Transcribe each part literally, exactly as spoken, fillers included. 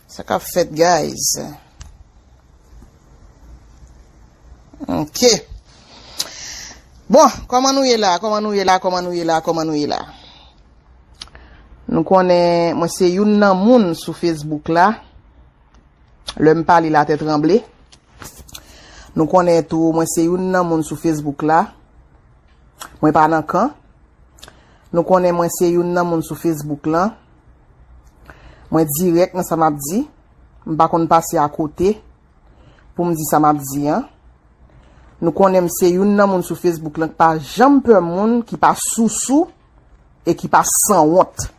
Sa k ap fèt, guys? Ok. Bon, kòman nou ye la? Kòman nou ye la? Kòman nou ye la? Kòman nou ye la? Nou konnen mwen se youn nan moun sou Facebook la. Lè m pale, latè tranble. Nou konnen tou, mwen se youn nan moun sou Facebook la. Mwen pa nan kan. Nou konnen mwen se youn nan moun sou Facebook lan. Mwen dirèk nan sa m ap di. M pa konn pase akote pou m di sa m ap di an. Nou konnen m se youn nan moun sou Facebook lan ki pa janm pè moun, ki pa sousou e ki pa sanwont.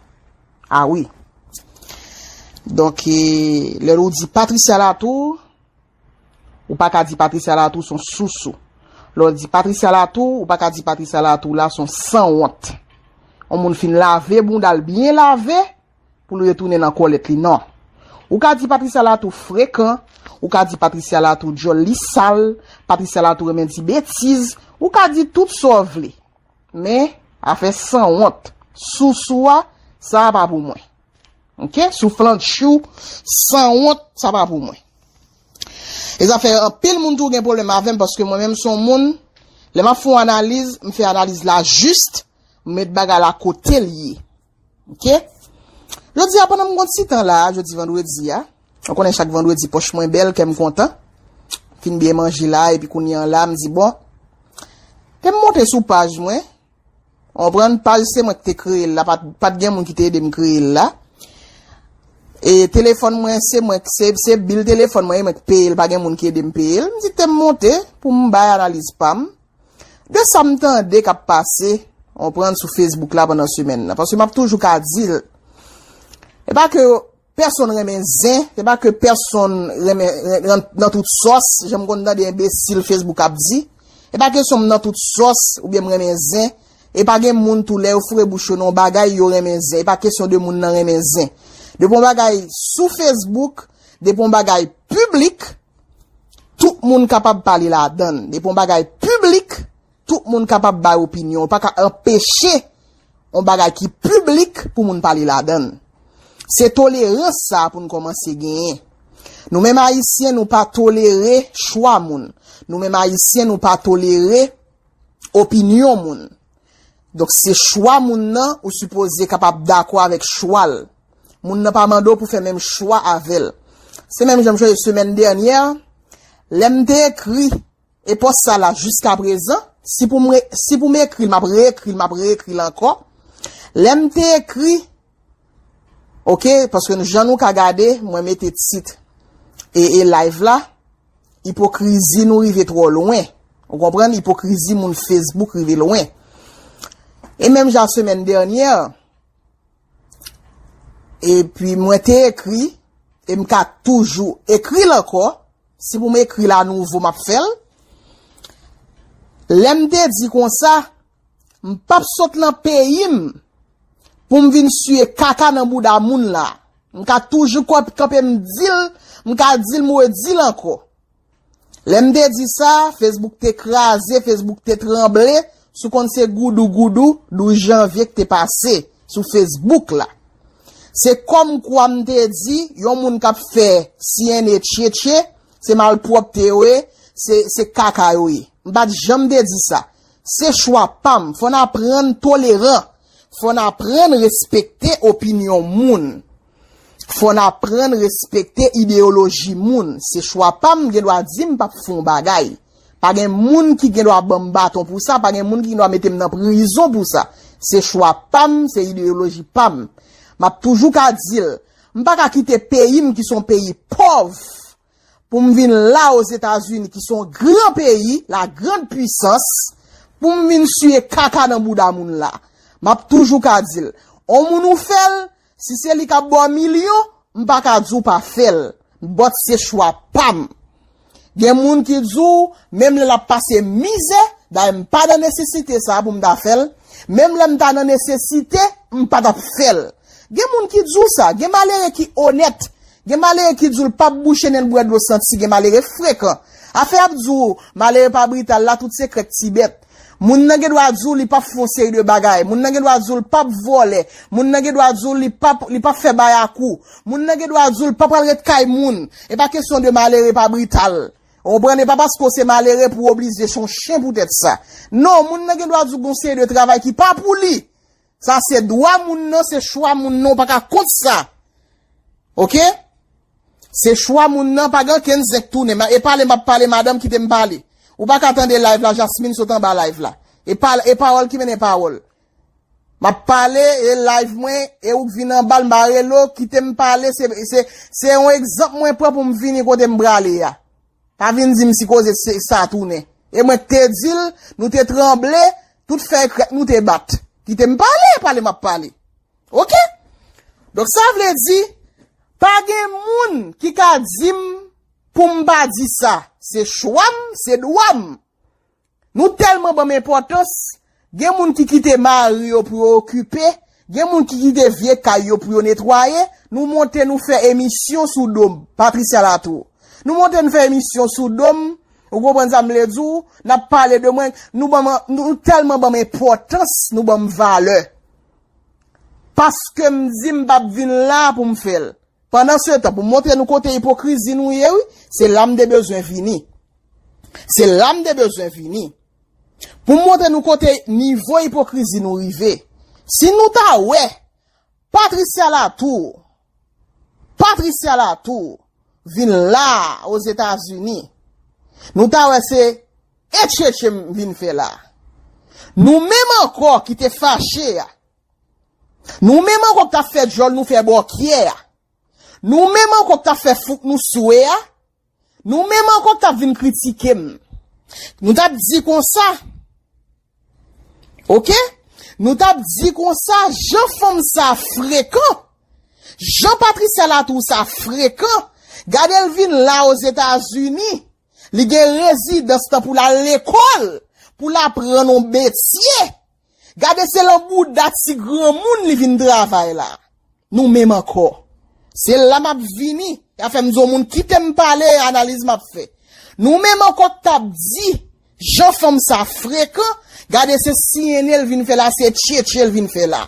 A wi. Donk, e, lè ou di Patricia Latour, ou pa ka di Patricia Latour se yon sousou. Lè w di Patricia Latour, ou pa ka di Patricia Latour la se yon sanwont. Yon moun fin lave bounda l byen lave pou l retounen nan kòlèt li, non. Ou ka di Patricia Latour frekan, ou ka di Patricia Latour djòl li sal, Patricia Latour renmen di betiz, ou ka di tout sa w vle. Men, afè sanwont, sousou a, sa a pa pou mwen. Ok? Souflantchou, sanwont, sa pa pou mwen. E zafè anpil moun tou gen pwoblèm avè m, paske mwen menm se yon moun, lè m ap fè yon analiz, m fè analiz la jis, m met bagay la kote l ye. Ok? Jodi a, pandan m gon ti tan la, jodi vandredi a, ou konnen chak vandredi pòch mwen bèl, kè m kontan. Fin byen manje la, epi kounye an la, m di, bon, ke m monte sou paj mwen. Ou konprann, paj se mwen ki te kreye l la, pa t, pa t gen moun ki te ede m kreye l la. E telefòn mwen, se mwen, se, se bil telefòn mwen, e mwen ki peye l, pa gen moun ki ede m peye l. M di, te m monte pou m bay analiz pa m de sa m tande k ap pase, ou konprann, sou Facebook la pandan semèn nan. Paske m ap toujou ka di l. E pa ke pèsonn renmen zen, se pa ke pèsonn renmen, ren-, nan, nan tout sòs, jan m konn tande enbesil Facebook ap di. E pa kesyon m nan tout sòs, oubyen m renmen zen. E pa gen moun tou lè yo foure bouch yo nan yon bagay, yo renmen zen. E pa kesyon de moun nan renmen zen. Depi yon bagay sou Facebook, depi yon bagay piblik, tout moun kapab pale ladan l. Depi yon bagay piblik, tout moun kapab bay opinyon. Ou pa ka anpeche yon bagay ki piblik pou moun pale ladan l. Se tolerans sa a pou n kòmanse genyen. Nou menm Ayisyen, nou pa tolere chwa moun. Nou menm Ayisyen, nou pa tolere opinyon moun. Donk, se chwa moun nan, ou sipoze kapab dakò avèk chwa l. Moun nan pa mande w pou fè menm chwa avè l. Se menm jan m chwazi semèn dènyè, lè m te ekri e pòs sa la jiska prezan, si pou m re-, si pou m ekri l, m ap reekri l, m ap reekri l ankò. Lè m te ekri, ok, paske nou, jan nou ka gade, mwen mete tit e, e live la, ipokrizi nou rive twò lwen. Ou konprann? Ipokrizi moun Facebook rive lwen. E menm jan semèn dènyè, epi mwen te ekri, e m ka toujou ekri l ankò, si pou m ekri l anouvo, m ap fè l. Lè m te di konsa, m p ap sot nan peyi m pou m vin siye kaka nan bouda moun la. M ka toujou kòp-, kanpe m di l, m ka di l, m redi l ankò. Lè m te di sa, Facebook te kraze, Facebook te tranble, si w konn se goudou goudou, douz janvye ki te pase sou Facebook la. Se kòmkwa m te di, yon moun k ap fè C N A tchetche, se malpwòpte yo ye, se, se kaka yo ye. M pa t janm te di sa. Se chwa pa m. Fò n aprann toleran. Fò n aprann respekte opinyon moun. Fò n aprann respekte ideyoloji moun. Se chwa pa m, gen dwa di m p ap fè yon bagay. Pa gen moun ki gen dwa ban m baton pou sa, pa gen moun ki gen dwa mete m nan prizon pou sa. Se chwa pa m, se ideyoloji pa m. M ap toujou ka di l, m pa ka kite peyi m ki se yon peyi pòv pou m vin la Ozetazini ki se yon gran peyi, la grande puissance, pou m vin siye kaka nan bouda moun la. M ap toujou ka di l, on moun ou fè l, si se li k ap ba w milyon, m pa ka di w pa fè l. But se chwa pa m. Gen moun ki di w, menm lè l ap pase mizè, dayè m pa nan nesesite sa pou m ta fè l, menm lè m ta nan nesesite, m pa t ap fè l. Gen moun ki di w sa, gen malere ki onèt, gen malere ki di w l p ap bouche nen l bwè dlo santi, gen malere frekan. Afè ap di w, malere pa brital la, tout se krèk ti bèt. Moun nan gen dwa di w li p ap fè yon seri de bagay. Moun nan gen dwa di w li p ap vòlè. Moun nan gen dwa di w li p ap, li p ap fè bayakou. Moun nan gen dwa di w li p ap al ret kay moun. E pa kesyon de malere pa brital. Ou konprann? E pa paske w se malere pou w oblije se yon chen poutèt sa. Non, moun nan gen dwa di w gen yon seri de travay ki pa pou li. Sa se dwa moun nan, se chwa moun nan, ou pa ka kont sa. Oke? Se chwa moun nan, pa gen okenn zen k tounen. E pale m ap pale, madanm, kite m pale. Ou pa ka tande live la, Jasmine sot anba live la. E pa, e pawòl ki mennen pawòl. M ap pale, e live mwen, e ou k vin anba l, m pa rele w, kite m pale, se, se, se yon egzanp mwen pran pou m vini kote m prale a. Pa vin di m si koze se sa tounen. E mwen k te di l, nou te tranble, tout fèy krèk nou te bat. Kite m pale, pale m ap pale. Oke? Donk sa vle di, pa gen moun ki ka di m pou m pa di sa. Se chwa m, se dwa m. Nou tèlman ban m enpòtans, gen moun ki kite mari yo pou yo okipe, gen moun ki kite vye kay yo pou yo netwaye, nou monte nou fè emisyon sou do m, Patricia Latour. Nou monte nou fè emisyon sou do m, ou konprann sa m vle di w, n ap pale de mwen, nou ban m, nou tèlman ban m enpòtans, nou ban m valè. Paske m di m p ap vin la pou m fè l. Pandan se tan, pou m montre nou kote ipokrizi nou ye, wi, se la m te bezwen vini. Se la m te bezwen vini. Pou m montre nou kote nivo ipokrizi nou rive. Si nou ta wè, Patricia Latour, Patricia Latour vin la Ozetazini, nou ta wè se etchetche m vin fè la. Nou menm ankò ki te fache a, nou menm ankò k t ap fè djòl nou fè bòkyè a, nou menm ankò k t ap fè fouk nou swe a, nou menm ankò k t ap vin kritike m. Nou t ap di konsa, oke? Nou t ap di konsa, jan fanm sa frekan, jan Patricia Latour sa frekan, gade l vin la Ozetazini, li gen rezidans tan pou l al lekòl, pou l aprann yon metye. Gade se lan bouda ti granmoun li vin travay la. Nou menm ankò. Se la m ap vini. Afè m di yon moun kite m pale, analiz m ap fè. Nou menm ankò k t ap di, jan fanm sa frekan, gade se C N A l vin fè la, se tchetche l vin fè la.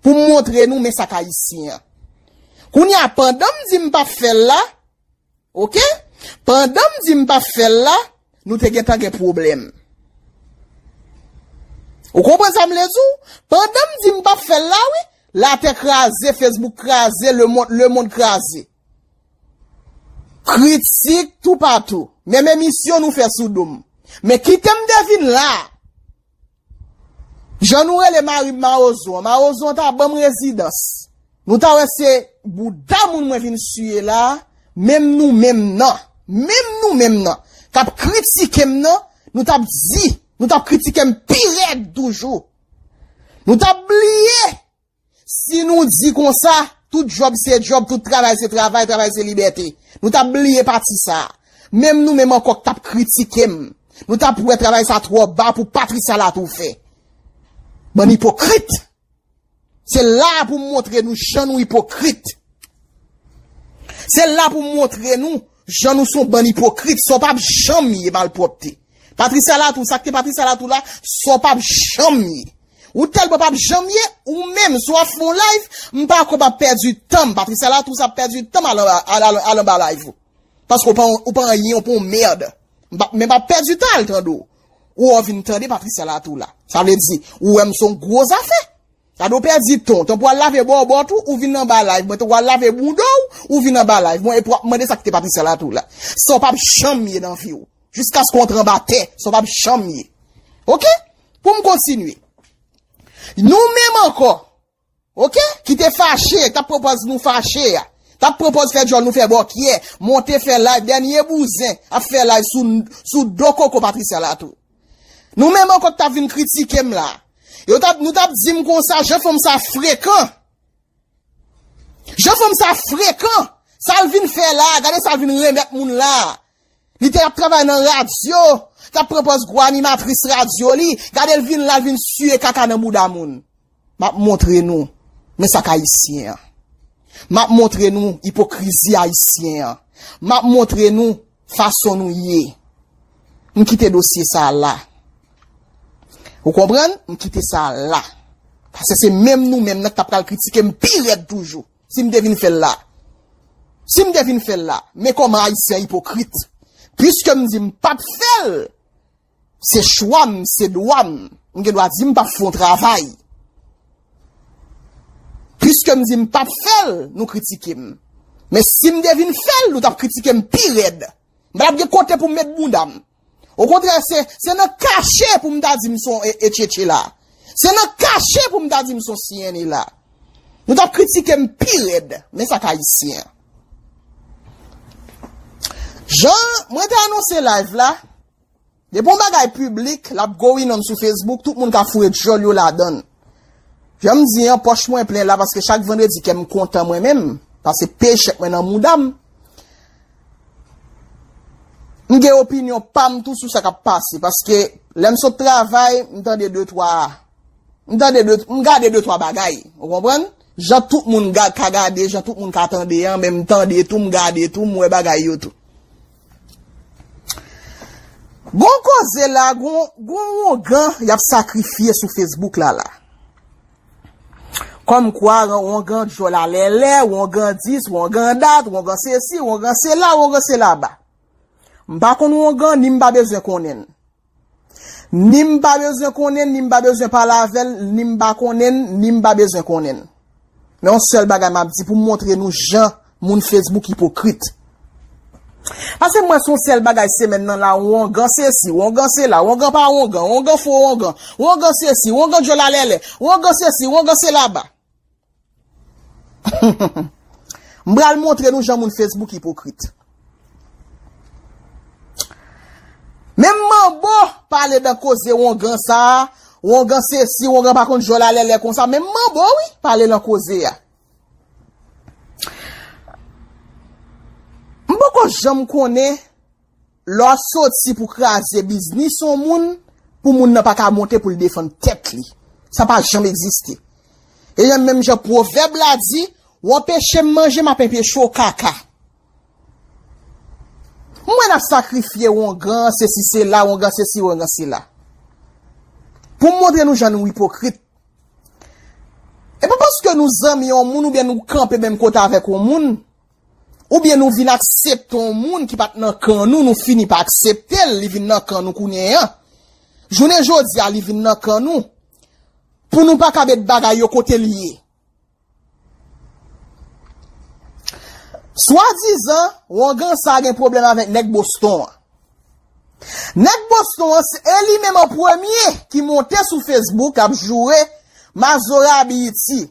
Pou m montre nou men sa k ayisyen an. Kounye a, pandan m di m p ap fè l la, oke? Pandan m di m p ap fè l la, nou te gentan gen pwoblèm. Ou konprann sa m vle di w? Pandan m di m p ap fè l la, wi, latè kraze, Facebook kraze, lemonn, lemonn kraze. Kritik toupatou. Menm emisyon nou fè sou do m. Men kite m te vin la. Jan nou rele mari m Mawozo an, Mawozo an ta ban m rezidans. Nou ta wè se bouda moun mwen vin siye la, menm nou menm nan, menm nou menm nan, k ap kritike m nan, nou t ap di, nou t ap kritike m pi rèd toujou. Nou t ap bliye, si nou di konsa, tout djòb se djòb, tout travay se travay, travay se libète. Nou t ap bliye pati sa a. Menm nou menm ankò k t ap kritike m, nou t ap wè travay sa twò ba pou Patricia Latour fè. Bann ipokrit! Se la a pou m montre nou jan nou ipokrit. Se la pou m montre nou jan nou se yon bann ipokrit. Sa w p ap janm ye, malpwòpte. Patricia Latour, sa k te Patricia Latour la, sa w p ap janm ye. Ou tèlman p ap janm ye, ou menm, si w ap fè yon live, m pa kwè m ap pèdi tan m. Patricia Latour sa ap pèdi tan m al anba, al, al, al anba live ou. Paske ou pa, ou pa anyen, ou pa yon mèd. M pa, men m ap pèdi tan al tande w. Ou wè w vin tande Patricia Latour la. Sa vle di, ou wè m se yon gwo zafè. Gade w pèdi tan w. Tanpou w al lave bòbòt ou, ou vin anba live mwen. Tanpou w al lave bounda w, ou vin anba live mwen. Epi w ap mande sa k te Patricia Latour la. Sa w p ap janm ye nan vi w. Jiskaske w antre anba tè, sa w p ap janm ye. Oke? Pou m kontinye. Nou menm ankò, oke, ki te fache, k t ap pwopòz nou fache a, t ap pwopòz fè djòl nou fè bòkyè, monte fè live, dènye bouzen, ap fè live sou, sou do koko Patricia Latour. Nou menm ankò k t ap vin kritike m la. Yo t ap, nou t ap di m konsa, jan fanm sa frekan. Jan fanm sa frekan. Sa l vin fè la, gade sa l vin remèt moun la. Li te ap travay nan radyo, t ap pran pòz gwo animatris radyo li, gade l vin la, l vin siye kaka nan bouda moun. M ap montre nou, men sa k ayisyen an. M ap montre nou ipokrizi ayisyen an. M ap montre nou fason nou ye. M kite dosye sa a la. Ou konprann? M kite sa la. Paske se menm nou menm nan k t ap pral kritike m pi rèd toujou. Si m te vin fè l la. Si m te vin fè l la. Men kòman Ayisyen ipokrit. Piske m di m p ap fè l, se chwa m, se dwa m. M gen dwa di m p ap fè yon travay. Piske m di m p ap fè l, nou kritike m. Men si m te vin fè l, nou t ap kritike m pi rèd. M pa t ap gen kote pou m met bounda m. Okontrè, se, se nan kache pou m ta di m se yon e, e tchetche la. Se nan kache pou m ta di m se yon C N A la. Nou t ap kritike m pi rèd. Men sa k Ayisyen an. Jan mwen te anonse live la, depi yon bagay piblik, l ap going on sou Facebook, tout moun ka foure djòl yo ladan l. Jan m di an, pòch mwen plen la paske chak vandredi kè m kontan mwen menm, paske pechèk mwen nan mouda m. M gen opinyon pa m tou sou sa k ap pase, paske lè m sot travay, m tande de twa, m tande de, m gade de twa bagay, ou konprann? Jan tout moun ga-, ka gade, jan tout moun ka tande an, men m tande tou, m gade tou, m wè bagay yo tou. Gon koze la, gon, gon wongan y ap sakrifye sou Facebook la la. Kòmkwa, wongan djòl alèlè, wongan dis, wongan dat, wongan sesi, wongan sela, wongan sela ba. M pa konn wongan, ni m pa bezwen konnen l. Ni m pa bezwen konnen l, ni m pa bezwen pale avè l, ni m pa konnen l, ni m pa bezwen konnen l. Men yon sèl bagay m ap di pou m montre nou jan moun Facebook ipokrit. Paske m wè se yon sèl bagay semèn nan la, wongan sesi, wongan sela, wongan pa wongan, wongan fo wongan, wongan sesi, wongan djòl alèlè, wongan sesi, wongan sela ba. M pral montre nou jan moun Facebook ipokrit. Menm manbo pale dan koze wongan sa, wongan sesi, wongan pa konn djòl alèlè konsa, menm manbo wi pale lan koze a. M poko janm konnen lè w soti pou kraze biznis yon moun, pou moun nan pa ka monte pou l defann tèt li. Sa pa janm egziste. E jan menm jan pwovèb la di, w anpeche m manje, m ap anpeche w kaka. M wè n ap sakrifye wongan, sesi sela, wongan sesi, wongan sela. Pou m montre nou jan nou ipokrit. E pa paske nou zanmi yon moun oubyen nou kanpe menm kote avèk yon moun, oubyen nou vin aksepte yon moun ki pa t nan kan nou, nou fini pa aksepte l, li vin nan kan nou kounye a. Jounen jodi a, li vin nan kan nou. Pou nou pa ka met bagay yo kote l ye. Swadizan, wongan sa gen pwoblèm avèk nèg Boston an. Nèg Boston an, se, e li menm an premye ki monte sou Facebook, ap joure Mazora Abiyiti.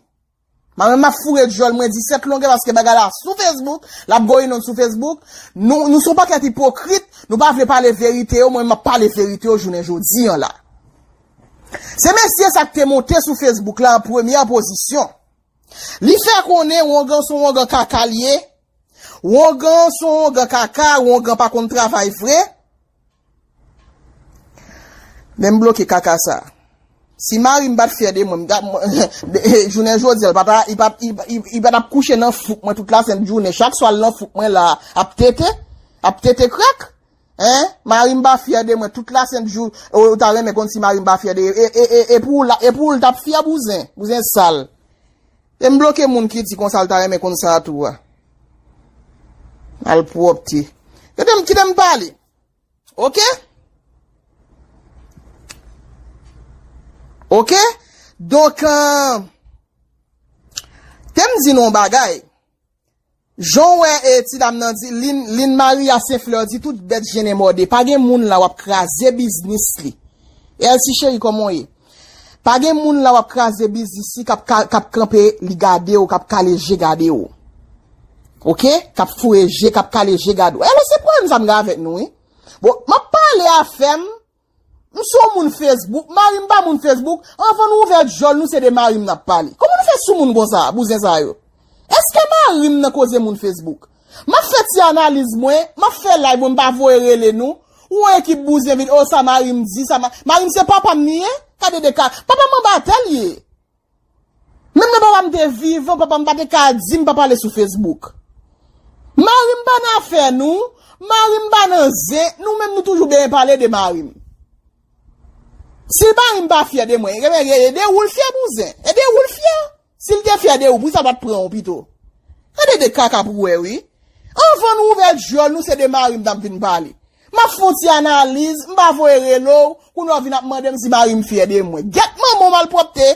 Mwen menm m ap foure djòl mwen disèt longè paske bagay la sou Facebook, l ap going on sou Facebook. Nou, nou se yon pakèt ipokrit, nou pa vle pale verite yo, mwen menm m ap pale verite yo jounen jodi an la. Se mesye sa k te monte sou Facebook la an premyè pozisyon. Li fè konnen wongan se yon wongan kaka l ye, wongan se yon wongan kaka, wongan pa konn travay vre. Men m bloke kaka sa. Si mari m pa t fyè de mwen, m ta, mwen, jounen jodi a, li pa ta, li pa, li, li, li pa t ap kouche nan fouk mwen tout lasent jounen. Chak swa l nan fouk mwen la, ap tete, ap tete krèk. Hein? Mari m pa fyè de mwen tout lasent jou, ou, ou ta renmen konn si mari m pa fyè de, e, e, e, e pou ou la, e pou ou l t ap fyè bouzen, bouzen sal. E m bloke moun ki di konsa l ta renmen konn sa tou a. Malpwòpte. Kite m, kite m pale. Oke? Oke? Donk, euh, te m di nou yon bagay. Jan w wè, e, ti dam nan di, Lin, Lin Maria Saint Fleur di tout bèt jennen mòde. Pa gen moun la w ap kraze biznis li. Elsie cheri, kòman w ye? Pa gen moun la w ap kraze biznis li k ap ka, k ap kanpe li gade w, k ap kale je gade w. Oke? K ap foure je, k ap kale je gade w. Elsie, se pwoblèm sa m gen avèk nou, wi. Bon, m ap pale afè m. M se yon moun Facebook, mari m pa moun Facebook. Anvan nou ouvè djòl nou, se de mari m n ap pale. Kòman nou fè sou moun konsa, bouzen sa yo? Èske mari m nan koze moun Facebook? M ap fè ti analiz mwen, m ap fè live mwen, m pa voye rele nou. Ou yon ekip bouzen vin, o sa mari m di, sa ma-, mari m se papa m li ye? Gade de ka, papa m anba tè l ye. Menm lè papa m te vivan, papa m pa te ka di m pa pale sou Facebook. Mari m pa nan afè nou, mari m pa nan zen, nou menm nou toujou byen pale de mari m. Si mari m pa fyè de mwen, e, e, e de ou l fyè, bouzen. E de ou l fyè. Si l te fyè de ou, poukisa l pa t pran ou pito? Gade de kaka pou wè, wi. Anvan nou ouvè djòl nou, se de mari m t ap vin pale. M ap fè yon ti analiz, m pa voye rele w, kounye a w vin ap mande m si mari m fyè de mwen. Gyèt manman w malpwòpte.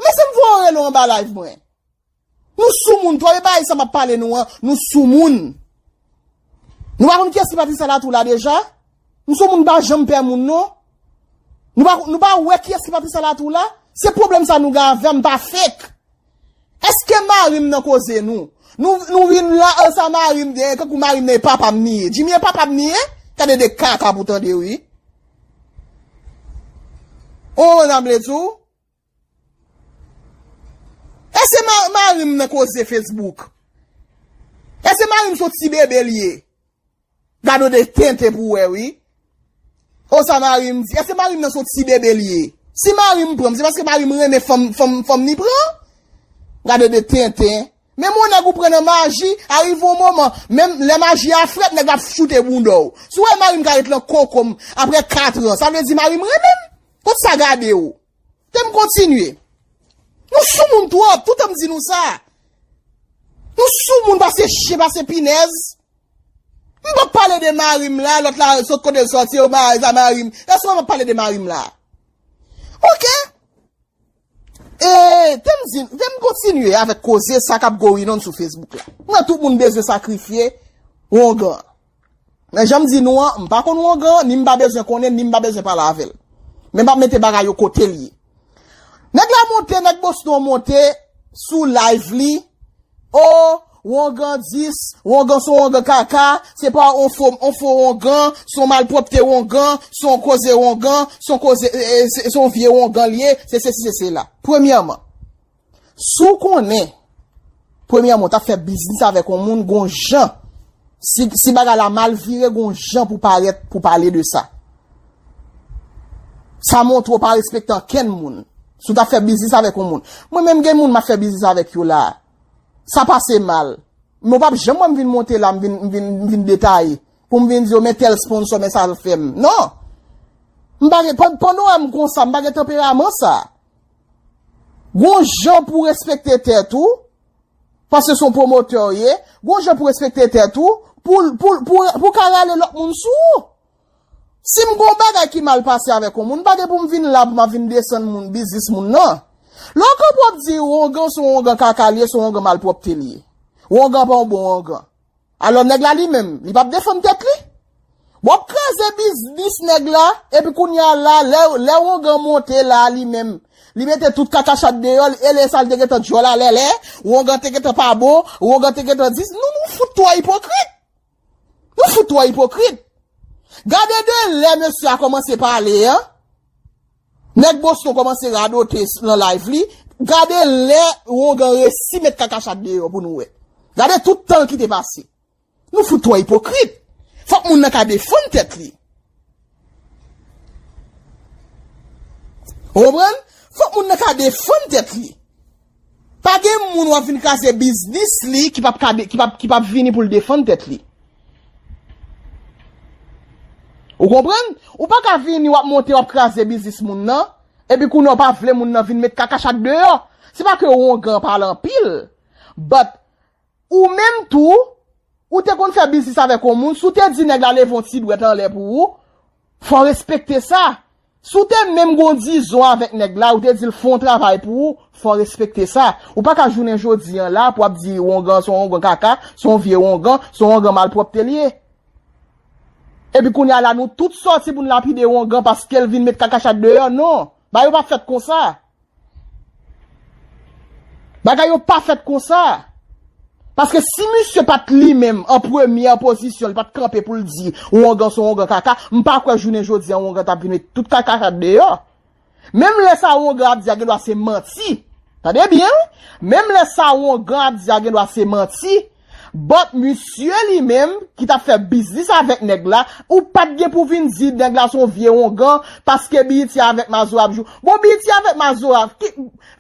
Men si m voye w rele w anba live mwen. Nou soumoun twòp, e bagay sa m ap pale nou an, nou soumoun. Nou pa konn kiyès ki Patricia Latour la deja? Nou soumoun pa janm pè moun non. Nou pa, nou pa wè kiyès ki Patricia Latour la? Se pwoblèm sa nou gen avè m, m pa fake. Èske mari m nan koze nou? Nou, nou vin la, an sa mari m, e, kankou mari m nan e papa m li ye. Jimmy e papa m li ye? Gade de kaka pou tande wi. On nan vle di w? Èske ma, mari m nan koze Facebook? Èske mari m se yon ti bebe li ye? Gade de tenten pou wè wi. O sa mari m di, èske mari m nan se yon ti bebe li ye? Si mari m pran m, se paske mari m renmen fanm, fanm, fanm li pran? Gade de tenten. Menm yon nèg ou pran nan maji, arive yon moman, menm lè maji a frèt, nèg la ap choute bounda w. Si w wè mari m ka ret lan koko m apre kat an, sa vle di mari m renmen m? Kot sa gade w? Te m kontinye. Nou soumoun twòp, toutan m di nou sa. Nou soumoun pase chen, pase pinèz. M p ap pale de mari m la, lòt la sot kote l sòti, yo mari, sa mari m. Èske m ap pale de mari m la? Oke. E, te m di, te m kontinye avèk koze sa k ap going on sou Facebook la. Mwen, tout moun bezwen sakrifye wongan. Men jan m di nou an, m pa konn wongan, ni m pa bezwen konnen, ni m pa bezwen pale avè l. Men m ap mete bagay yo kote l ye. Nèg la monte, nèg Boston monte sou live li. O, wongan dis, wongan se yon wongan kaka, se pa on fo, on fo wongan, se yon malpwòpte wongan, se yon koze wongan, se yon koze, e, e, se, se yon vye wongan li ye, se sesi, se sela. Premyèman, si w konnen, premyèman, w t ap fè biznis avèk yon moun, gon jan. Si, si bagay la mal vire, gon jan pou parèt, pou pale de sa. Sa montre w pa respekte ankenn moun. Si w t ap fè biznis avèk yon moun. Mwen menm gen moun m ap fè biznis avèk yo la. Sa pase mal. Men w p ap janm wè m vin monte la, m vin, m vin, m vin detaye. Pou m vin di yo, men tèl sponsor, men sa l fè m. Non! M pa gen, pan-, pandan w wè m konsa, m pa gen tanperaman sa. Gon jan pou w respekte tèt ou, paske se yon pwomotè w ye, gon jan pou w respekte tèt ou, pou, pou, pou, pou w ka rale lòt moun sou ou. Si m gon bagay ki mal pase avèk yon moun, m pa gen pou m vin la pou m ap vin desann moun, biznis moun nan. Lè w kanpe w ap di wongan se yon wongan kaka li ye, se yon wongan malpwòpte li ye. Wongan pa yon bon wongan. Alò nèg la li menm, li p ap defann tèt li. W ap kraze biznis nèg la, epi kounye a la, lè, lè wongan monte la li menm, li mete tout kaka chat deyò, li, e lè sa l te gentan djòl alèlè, wongan te gentan pa bon, wongan te gentan dis, nou, nou fout twò ipokrit. Nou fout twò ipokrit. Gade de lè mesye a kòmanse pale an. Nèg Boston kòmanse radote s-, nan live li. Gade lè wongan resi met kaka chat deyò pou nou wè. Gade tout tan ki te pase. Nou fout twò ipokrit. Fòk moun nan ka defann tèt li. Ou konprann? Fòk moun nan ka defann tèt li. Pa gen moun w ap vin kraze biznis li ki p ap ka de-, ki p ap, ki p ap vini pou l defann tèt li. Ou konprann? Ou pa ka vini w ap monte w ap kraze biznis moun nan, epi kounye a w pa vle moun nan vin met kaka chat deyò. Se pa ke wongan pale anpil, but ou menm tou, ou te konn fè biznis avèk yon moun, si w te di nèg la leve yon ti dwèt anlè pou ou, fò w respekte sa. Si w te menm gon dizon avèk nèg la, ou te di l fè yon travay pou ou, fò w respekte sa. Ou pa ka jounen jodi an la pou w ap di wongan se yon wongan kaka, se yon vye wongan, se yon wongan malpwòpte l ye. Epi kounye a la nou tout sòti pou n lapide wongan paske l vin met kaka chat deyò, non. Bagay yo pa fèt konsa. Bagay yo pa fèt konsa. Paske si misye pa t li menm an premyè pozisyon, li pa t kanpe pou l di wongan se wongan kaka, m pa kwè jounen jodi a wongan t ap vin met tout kaka chat deyò. Menm lè sa wongan ap di a gendwa se manti. Tande byen wi. Menm lè sa wongan ap di a gendwa se manti. But misye li menm ki t ap fè biznis avèk nèg la, ou pa t gen pou vin di nèg la se yon vye wongan paske B E T avèk Mazora ap jou. Bon, B E T avèk Mazora, ki,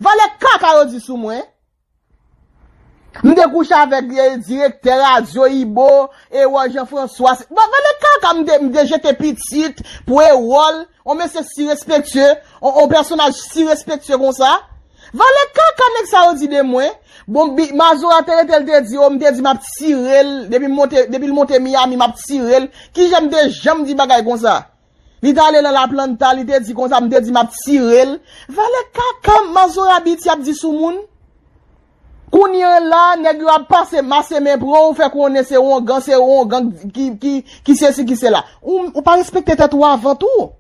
valè kaka yo di sou mwen. M te kouche avèk, eh, direktè radyo Ibo, Ewòl Jean François. Va-, valè kaka, m te, m te jete pitit pou Ewòl, on mesye si respektye, on, on pèsonaj si respektye konsa. Valè kaka nèg sa yo di de mwen. Bon, bi-, Mazora te rete, l te di, oh, m te di m ap tire l, depi m monte, depi l monte Miami, m ap tire l. Kijan m te janm di bagay konsa? Li t ale nan Laplanta, li te di konsa, m te di m ap tire l. Valè kaka, Mazora Biti ap di sou moun. Kounye a la, nèg yo ap pase, mase men pran w, fè konnen se wongan, se wongan ki, ki, ki sesi, ki sela. Ou, ou pa respekte tèt ou avan tou.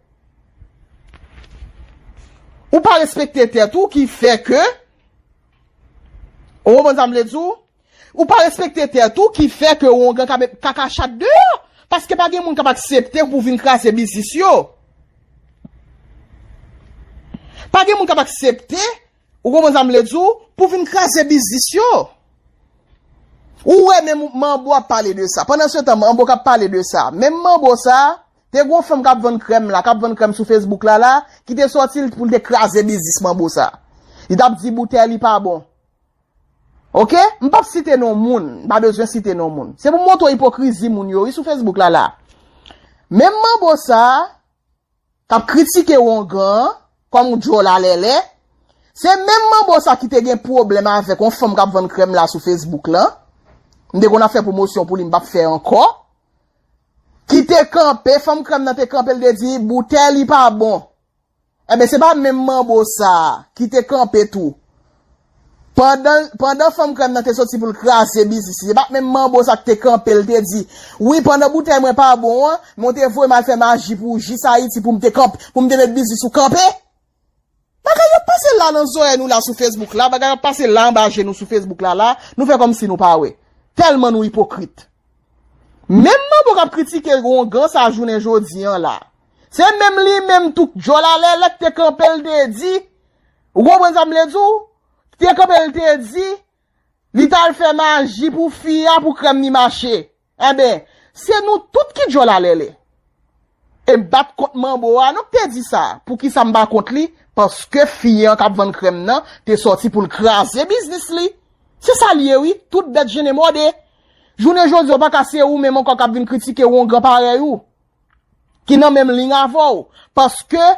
Ou pa respekte tèt ou ki fè ke, ou konprann sa m vle di w? Ou pa respekte tèt ou ki fè ke wongan ka met kaka chat deyò. Paske pa gen moun k ap aksepte pou vin kraze biznis yo. Pa gen moun k ap aksepte, ou konprann sa m vle di w, pou vin kraze biznis yo. Ou wè menm Manbo ap pale de sa. Pandan se tan, Manbo k ap pale de sa. Menm Manbo sa, te gon fanm k ap vann krèm la, k ap vann krèm sou Facebook la la, ki te sòti l pou l te kraze biznis Manbo sa. Li t ap di boutèy li pa bon. Oke? M p ap site non moun, m pa bezwen site non moun. Se pou m montre w ipokrizi moun yo, wi, sou Facebook la la. Menm Manbo sa, k ap kritike wongan an kòm yon djòl alèlè, se menm Manbo sa ki te gen pwoblèm avèk yon fanm k ap vann krèm la sou Facebook lan. M te konn ap fè pwomosyon pou li, m p ap fè ankò. Ki te kanpe, fanm krèm nan te kanpe, l te di, boutèy li pa bon. Enben, se pa menm Manbo sa a ki te kanpe tou. Pandan, pandan fanm krèm nan te soti pou l kraze biznis li, se pa menm Manbo sa a ki te kanpe, l te di, wi, pandan boutèy mwen pa bon an, men w te voye m al fè maji pou Jis Ayiti pou m te kanpe, pou m te met biznis ou kanpe. Bagay yo ap pase la nan zòrèy nou la sou Facebook la, bagay yo ap pase la anba je nou sou Facebook la la, nou fè kòmsi nou pa wè. Tèlman nou ipokrit. Menm Manbo k ap kritike wongan sa jounen jodi an la. Se menm li menm tou djòl alèlè k te kanpe l te di, ou konprann sa m vle di w? Te kanpe l te di, li t al fè maji pou fi a pou krèm li mache. Enben, se nou tout ki djòl alèlè. E m bat kont Manbo a, non, k te di sa. Poukisa m ba kont li? Paske fi an k ap vann krèm nan te sòti pou l kraze biznis li. Se sa l ye, wi. Tout bèt jennen mòde. Jounen jodi a, w pa ka se ou menm ankò k ap vin kritike wongan parèy ou. Ki nan menm liy avè w. Paske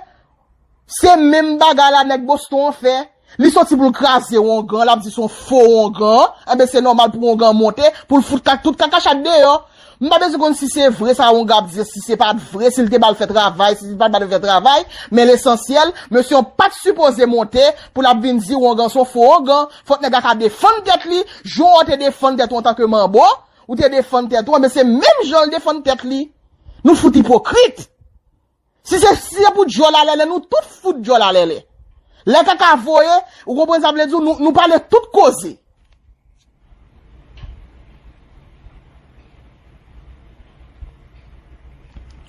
se menm bagay la nèg Boston an fè. Li soti pou l kraze wongan, l ap di se yon fo wongan. Enben, se nòmal pou wongan monte, pou l fout ka-, tout kaka chat deyò. M pa bezwen konn si se vre sa wongan ap di, si se pa t vre, si l te ba l fè travay, si l pa t ba l fè travay. Men lesansyèl, mesye an pa t sipoze monte pou l ap vin di wongan se yon fo wongan. Fòk nèg la ka defann tèt li. Jan w te defann tèt ou antanke Manbo, ou te defann tèt ou, enben se menm jan l defann tèt li. Nou fout ipokrit. Si se, si se pou djòl alèlè, nou tout fout djòl alèlè. Lè kaka voye, ou konprann sa m vle di w, nou, nou pale tout koze.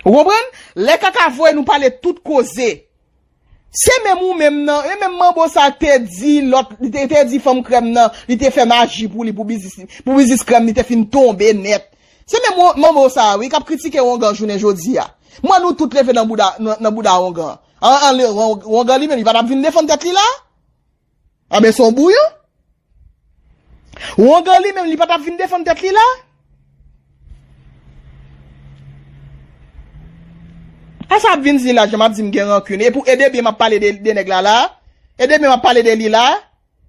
Ou konprann? Lè kaka voye, nou pale tout koze. Se menm ou menm nan, e menm Manbo sa te di lòt, li te, te di fanm krèm nan, li te fè maji pou li, pou biznis, pou biznis krèm li te fin tonbe nèt. Se menm won-, Manbo sa a, wi, k ap kritike wongan jounen jodi a. Mwen, nou tout leve nan bouda, nan, nan bouda wongan. An, an, le, won-, wongan li menm, li pa t ap vin defann tèt li la? Anben, se yon bouyon. Wongan li menm, li pa t ap vin defann tèt li la? A sa ap vin di la, jan m ap di m gen rankin. E pou, e de byen m ap pale de, de nèg la la? E de byen m ap pale de li la?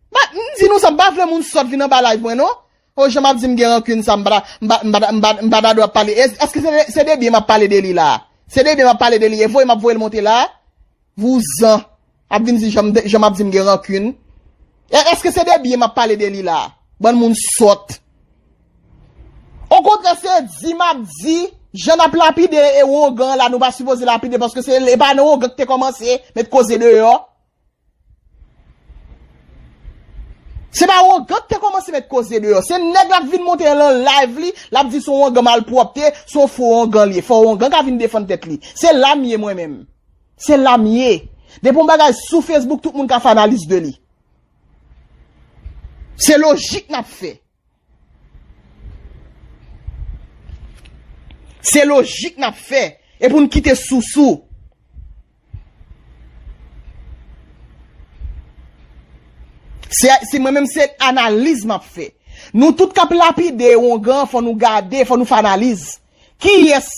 M di nou sa, m pa vle moun sòt vin anba live mwen, non. O, jan m ap di m gen rankin sa, m pa ta, m pa, m pa ta, m pa, m pa ta dwe ap pale. Es-, èske se, se de byen m ap pale de li la? Se de byen m ap pale de li, e voye m ap voye l monte la? Vouzan. Ap vin di jan m, jan m ap di m gen rankin. E, èske se de byen m ap pale de li la? Bann moun sòt. Okontrè, se di m ap di, jan n ap lapide e wongan la, nou pa sipoze lapide, paske se, e pa nan wongan ki te kòmanse met koze deyò. Se pa wongan ki te kòmanse met koze deyò. Se nèg la k vin monte nan live li, l ap di se yon wongan malpwòpte, se yon fo wongan li ye. Fò wongan ka vin defann tèt li. Se la m ye mwen menm. Se la m ye. Depi yon bagay sou Facebook, tout moun ka fè analiz de li. Se lojik n ap fè. Se lojik n ap fè. E pou n kite sousou. Se, se mwen menm, se analiz m ap fè. Nou tout k ap lapide Wongan, fò nou gade, fò nou fè analiz. Kiyès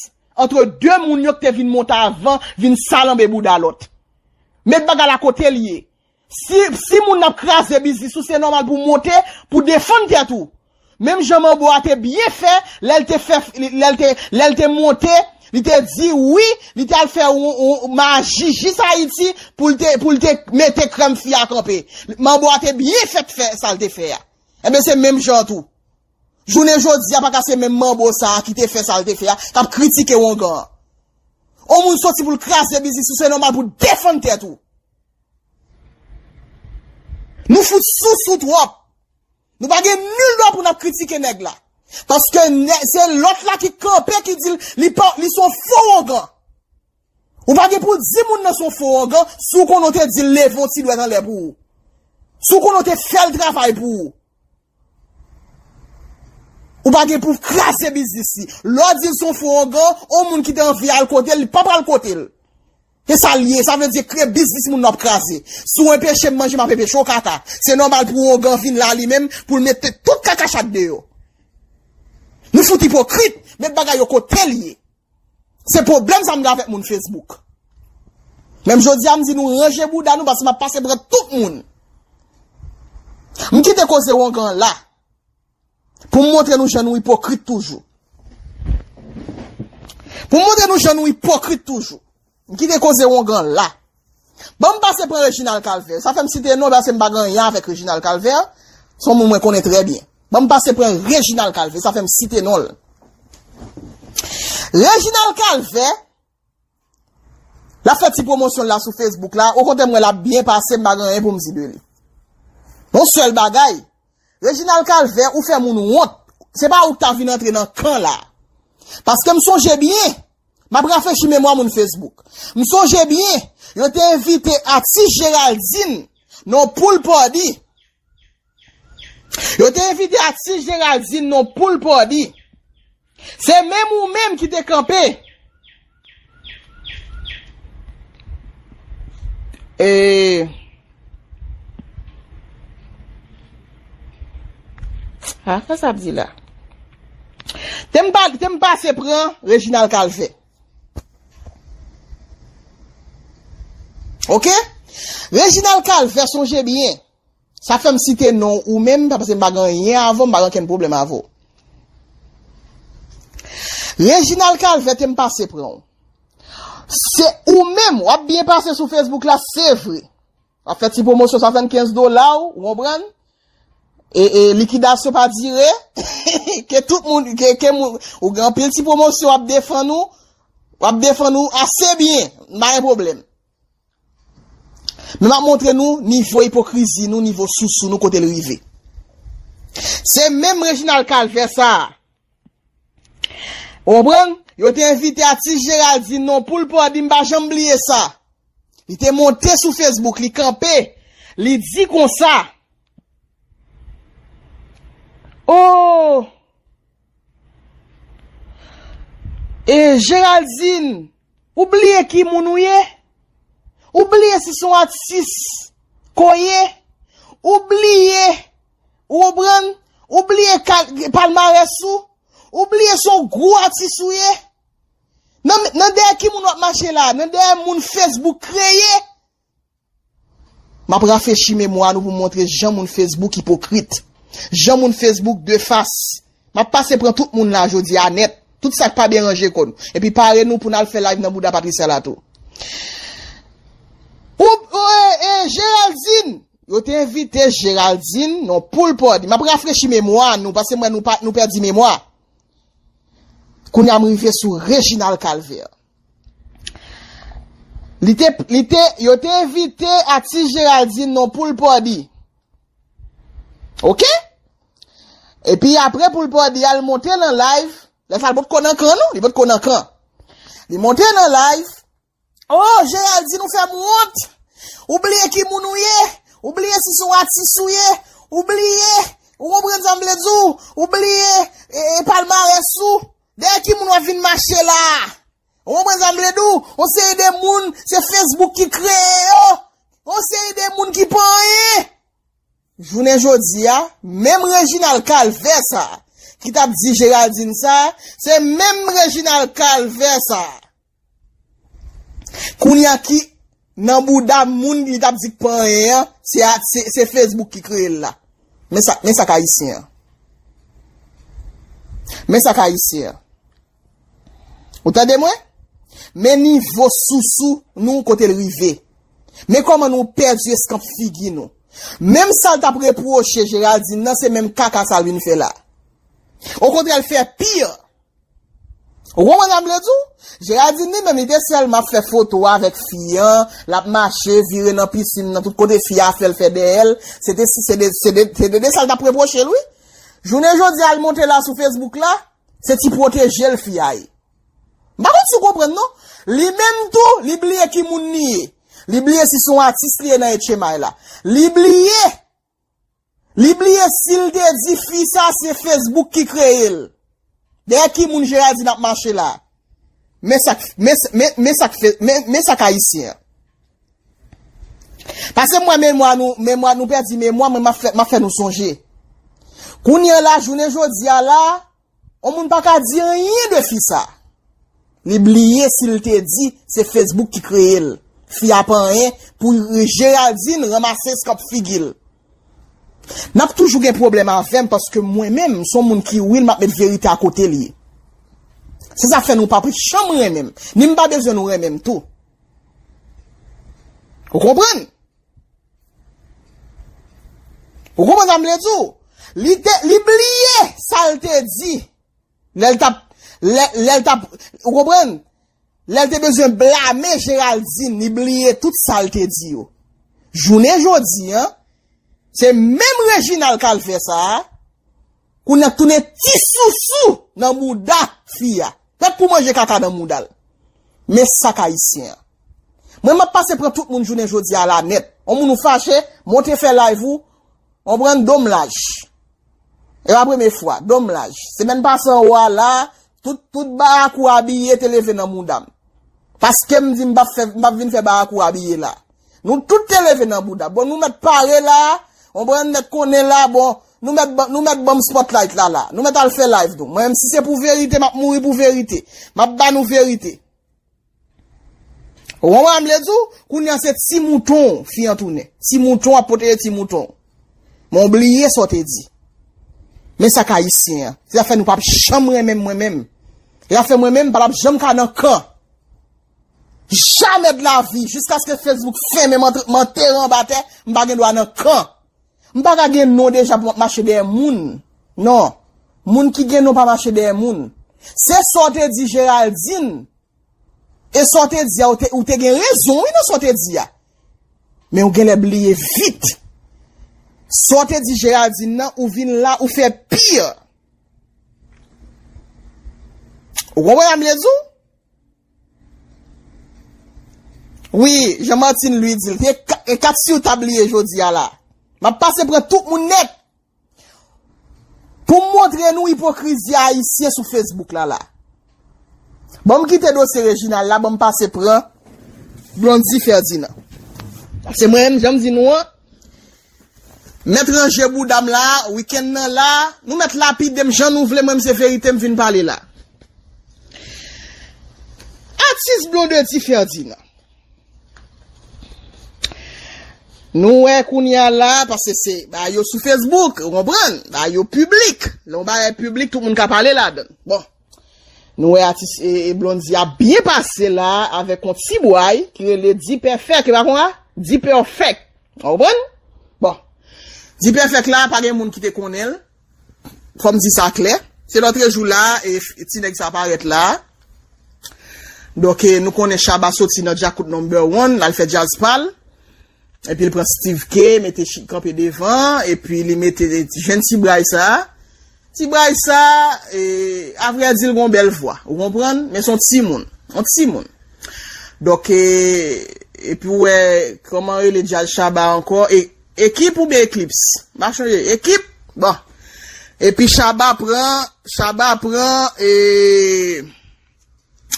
antre de moun yo ki te vin monte avan, vin salanbe bouda lòt? Met bagay la kote l ye. Si, si moun nan ap kraze biznis ou, se nòmal pou w monte, pou w defann tèt ou. Menm jan Manbo a te byen fè, lè l te fè, lè l te, lè l te monte, li te di wi, li te al fè yon, yon maji jis Ayiti pou l te, pou l te mete krèm fi a kanpe. Manbo a te byen fèt fè sa l te fè a. Enben, se menm jan tou. Jounen jodi a, pa ka se menm Manbo sa a ki te fè sa l te fè a, k ap kritike Wongan an. On moun soti pou l kraze biznis ou, se nòmal pou w defann tèt ou. Nou fout sousou twòp. Nou pa gen nil dwa pou n ap kritike nèg la. Paske nè- se lòt la ki kanpe, ki di l, li pa, li se yon fo Wongan. Ou pa gen pou w di moun nan se yon fo Wongan, si w konnen w te di l leve yon ti dwèt anlè pou ou. Si w konnen w te fè l travay pou ou. Ou pa gen pou w kraze biznis li. Lè w di l se yon fo Wongan, yon moun ki te anvi al kote l, li pa pral kote l. Se sa l ye, sa vle di ke biznis moun nan ap kraze. Si w enpeche m manje, m ap enpeche w kaka. Se nòmal pou Wongan vin la li menm, pou l mete tout kaka chat deyò. Nou fout ipokrit, met bagay yo kote l ye. Se pwoblèm sa m gen avèk moun Facebook. Menm jodi a, m di nou ranje bouda nou, paske m ap pase pran tout moun. M kite koze Wongan la. Pou m montre nou jan nou ipokrit toujou. Pou m montre nou jan nou ipokrit toujou. M kite koze Wongan la. Ban m pase pran Reginald Calvert. Sa fè m site non, paske m pa gen anyen avèk Reginald Calvert. Se yon moun mwen konnen trè byen. Ban m pase pran Reginald Calvert. Sa fè m site non l. Reginald Calvert, l ap fè ti pwomosyon l la sou Facebook la. Okontrè, m wè l ap byen pase, m pa gen anyen pou m di de li. Yon sèl bagay, Reginald Calvert, ou fè moun wont. Se pa ou ki ta vin antre nan kan la. Paske m sonje byen, m ap rafrechi memwa moun Facebook. M sonje byen, yo te envite atis Geraldine nan pool party. Yo te envite atis Geraldine nan pool party. Se menm ou menm ki te kanpe. E, a, sa sa ap di la? Te m pa, te m pase pran Reginald Calvert. Oke? Reginald Calvert, sonje byen. Sa fè m site non ou menm, pa paske m pa gen anyen avè w, m pa gen okenn pwoblèm avè w. Reginald Calvert te m pase pran w. Se ou menm, w ap byen pase sou Facebook la, se vre. W ap fè ti pwomosyon swasannkenz dola w, ou konprann? E, e likidasyon pa dire, ke tout moun, ke, ke moun, ou gen anpil ti pwomosyon, w ap defann ou, w ap defann ou ase byen, m pa gen pwoblèm. Men m ap montre nou nivo ipokrizi nou, nivo sousou nou, kote l rive. Se menm Reginald Calvert sa a. Ou konprann? Yo te envite atis Geraldine nan pool party, m pa janm bliye sa. Li te monte sou Facebook, li kanpe, li di konsa. Oh! E Geraldine, ou bliye ki moun ou ye? Ou bliye si se yon atis ke w ye? Ou bliye, ou konprann? Ou bliye kal- palmarès ou? Ou bliye se yon gwo atis ou ye? Nan, nan dèyè ki moun w ap mache la? Nan dèyè moun Facebook kreye? M ap rafrechi memwa nou pou m montre jan moun Facebook ipokrit. Jan moun Facebook de fas. M ap pase pran tout moun la jodi a nèt. Tout sa k pa byen ranje kò nou. Epi pare nou pou n al fè live nan bouda Patricia la tou. Ou, ou, e, e, Geraldine. Yo te envite Geraldine nan pool party. M ap rafrechi memwa nou, paske m wè nou pa, nou pèdi memwa. Kounye a m rive sou Reginald Calvert. Li te, li te, yo te envite atis Geraldine nan pool party. Oke? Epi apre pool party a, l monte nan live. Lè sa, l potko nan kan, non? Li potko nan kan. Li monte nan live. Oh, Geraldine, ou fè m wont. Ou bliye ki moun ou ye. Ou bliye si se yon atis ou ye. Ou bliye. Ou konprann sa m vle di w? Ou bliye, e, e palmarès ou. Dèyè ki moun w ap vin mache la? Ou konprann sa m vle di w? Yon seri de moun, se Facebook ki kreye yo. Yon seri de moun ki pa anyen. Jounen jodi a, menm Reginald Calvert sa, ki t ap di Géraldine sa, se menm Reginald Calvert sa. Kounye a ki nan bouda moun li t ap di k pa anyen an, se, a- se, se Facebook ki kreye l la. Men sa, men sa k ayisyen an. Men sa k ayisyen an. Ou tande mwen? Men nivo sousou nou kote l rive. Men kòman nou pèdi eskanp figi nou. Menm sa l t ap repwoche Géraldine nan, se menm kaka sa l vin fè la. Okontrè, l fè pi. Ou konprann sa m vle di w? Géraldine li menm, li te sèlman ap fè foto avèk fi an, l ap mache, vire nan pisin nan, tout kote fi a fè l fè dèyè l. Se te, se de, se de, se de, de sa l t ap repwoche l, wi. Jounen jodi a, l monte la sou Facebook la, se ti pwoteje l fi a ye. M pa konn si w konprann, non. Li menm tou, li bliye ki moun li ye. Li bliye si se yon atis li ye nan H M I la. Li bliye. Li bliye si l te di fi sa se Facebook ki kreye l. Dèyè ki moun Géraldine ap mache la? Men sa k, men, men, men sa k fè, men, men sa k ayisyen an. Paske m wè memwa nou, memwa nou pèdi memwa, mwen m ap fè, m ap fè nou sonje. Kounye a la, jounen jodi a la, yon moun pa ka di anyen de fi sa. Li bliye si l te di se Facebook ki kreye l. Fi a pa anyen pou Géraldine ranmase eskanp figi l. N ap toujou gen pwoblèm avè m paske mwen menm, m se yon moun ki, wi, m ap met verite a kote l ye. Se sa k fè nou pa janm renmen m. Ni m pa bezwen nou renmen m tou. Ou konprann? Ou konprann sa m vle di w? Li te, li bliye sa l te di. Lè l t ap, lè, lè l t ap, ou konprann? Lè l te bezwen blame Géraldine, li bliye tout sa l te di yo. Jounen jodi a, se menm Reginald Calvert sa a, kounye a tounen ti sousou nan bouda fi a. Fèt pou manje kaka nan mouda l. Men sa k ayisyen an. Mwen, m ap pase pran tout moun jounen jodi a la nèt. On moun ou fache, monte fè live ou, on pran do m laj. E pa premye fwa, do m laj. Semèn pase anwo a la, tout, tout barakou abiye te leve nan mouda m. Paske m di m p ap fè, m p ap vin fè barakou abiye la. Nou tout te leve nan bouda. Bon, nou mèt pare la, on pran mèt konnen la, bon, nou mèt ban- nou mèt ban m spotlight la la. Nou mèt al fè live nou. Mwen menm si se pou verite, m ap mouri pou verite. M ap ba nou verite. Ou konprann m vle di w? Kounye a se ti mouton fi an tounen. Ti mouton ap pwoteje ti mouton. Men w bliye sa w te di. Men sa k ayisyen an. Se sa fè nou p ap janm renmen m mwen menm. Se sa fè mwen menm m pa t ap janm ka nan kan. Jamè de la vi, jiskaske Facebook fèmen, m antre- m antere anba tè, m pa gen dwa nan kan. M pa ka gen non deja pou m ap mache dèyè moun. Non. Moun ki gen non pa mache dèyè moun. Se sa w te di Géraldine. E sa w te di a, ou te, ou te gen rezon, wi, nan sa w te di a. Men ou genlè bliye vit. Sa w te di Géraldine nan, ou vin la, ou fè pi. Ou konprann sa m vle di w? Wi, Jean Martin Louis di l, e ka- e kat si w ta bliye jodi a la. M ap pase pran tout moun nèt. Pou m montre nou ipokrizi ayisyen sou Facebook la la. Bon, m kite dosye Reginald la, bon, m pase pran Blondy Ferdinand. Se mwen menm, jan m di nou an, mèt ranje bouda m la, wikenn nan la, nou mèt lapide m jan nou vle, mwen m se verite m vin pale la. Atis Blondy Ferdinand. Nou wè kounye a la, paske se bagay yo sou Facebook, ou konprann? Bagay yo piblik. Lè yon bagay piblik, tout moun ka pale ladan l. Bon. Nou wè atis e, e Blondy ap byen pase la avèk yon ti bway ki rele D-Perfect, e pa konsa? D-Perfect. Ou konprann? Bon. D-Perfect la, pa gen moun ki te konnen l. Fò m di sa klè. Se lòtrejou la, e f- ti nèg sa parèt la. Donk, e, nou konnen Shabba soti nan Djakout Number One, l al fè djaz pa l. Epi l pran Steve K, mete Chic kanpe devan, epi li mete jèn ti bway sa. Ti bway sa, e, avrèdi l gon bèl vwa, ou konprann? Men se yon timoun, yon timoun. Donk, e, epi w wè, kòman rele djaz Shabba ankò? E, Ekip oubyen Eklips? M pa chonje. Ekip? Bon. Epi Shabba pran, Shabba pran, e,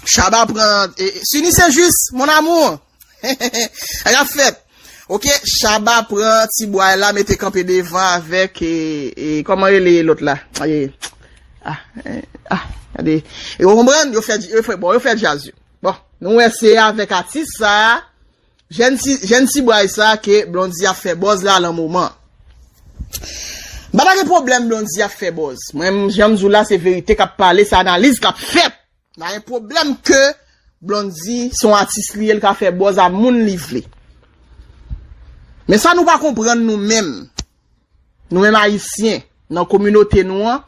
Shabba pran, e, Sini se jis, mon amour. Sa k ap fèt. Ok, Shabba pran ti bway la, mete kanpe devan avèk, e, e, kòman rele lòt la? E, ah, e, ah, gade. E, ou konprann? Yo fè, yo fè, bon, yo fè djaz yo. Bon, nou wè se avèk atis sa a, jèn ti, jèn ti bway sa a ke Blondy ap fè buzz la nan moman. M pa ta gen pwoblèm Blondy ap fè buzz. Mwen, jan m di w la, se verite k ap pale, se analiz k ap fèt. Pa gen pwoblèm ke Blondy se yon atis li ye, l ka fè buzz a moun li vle. Men sa nou pa konprann nou menm, nou menm Ayisyen, nan kominote nou an,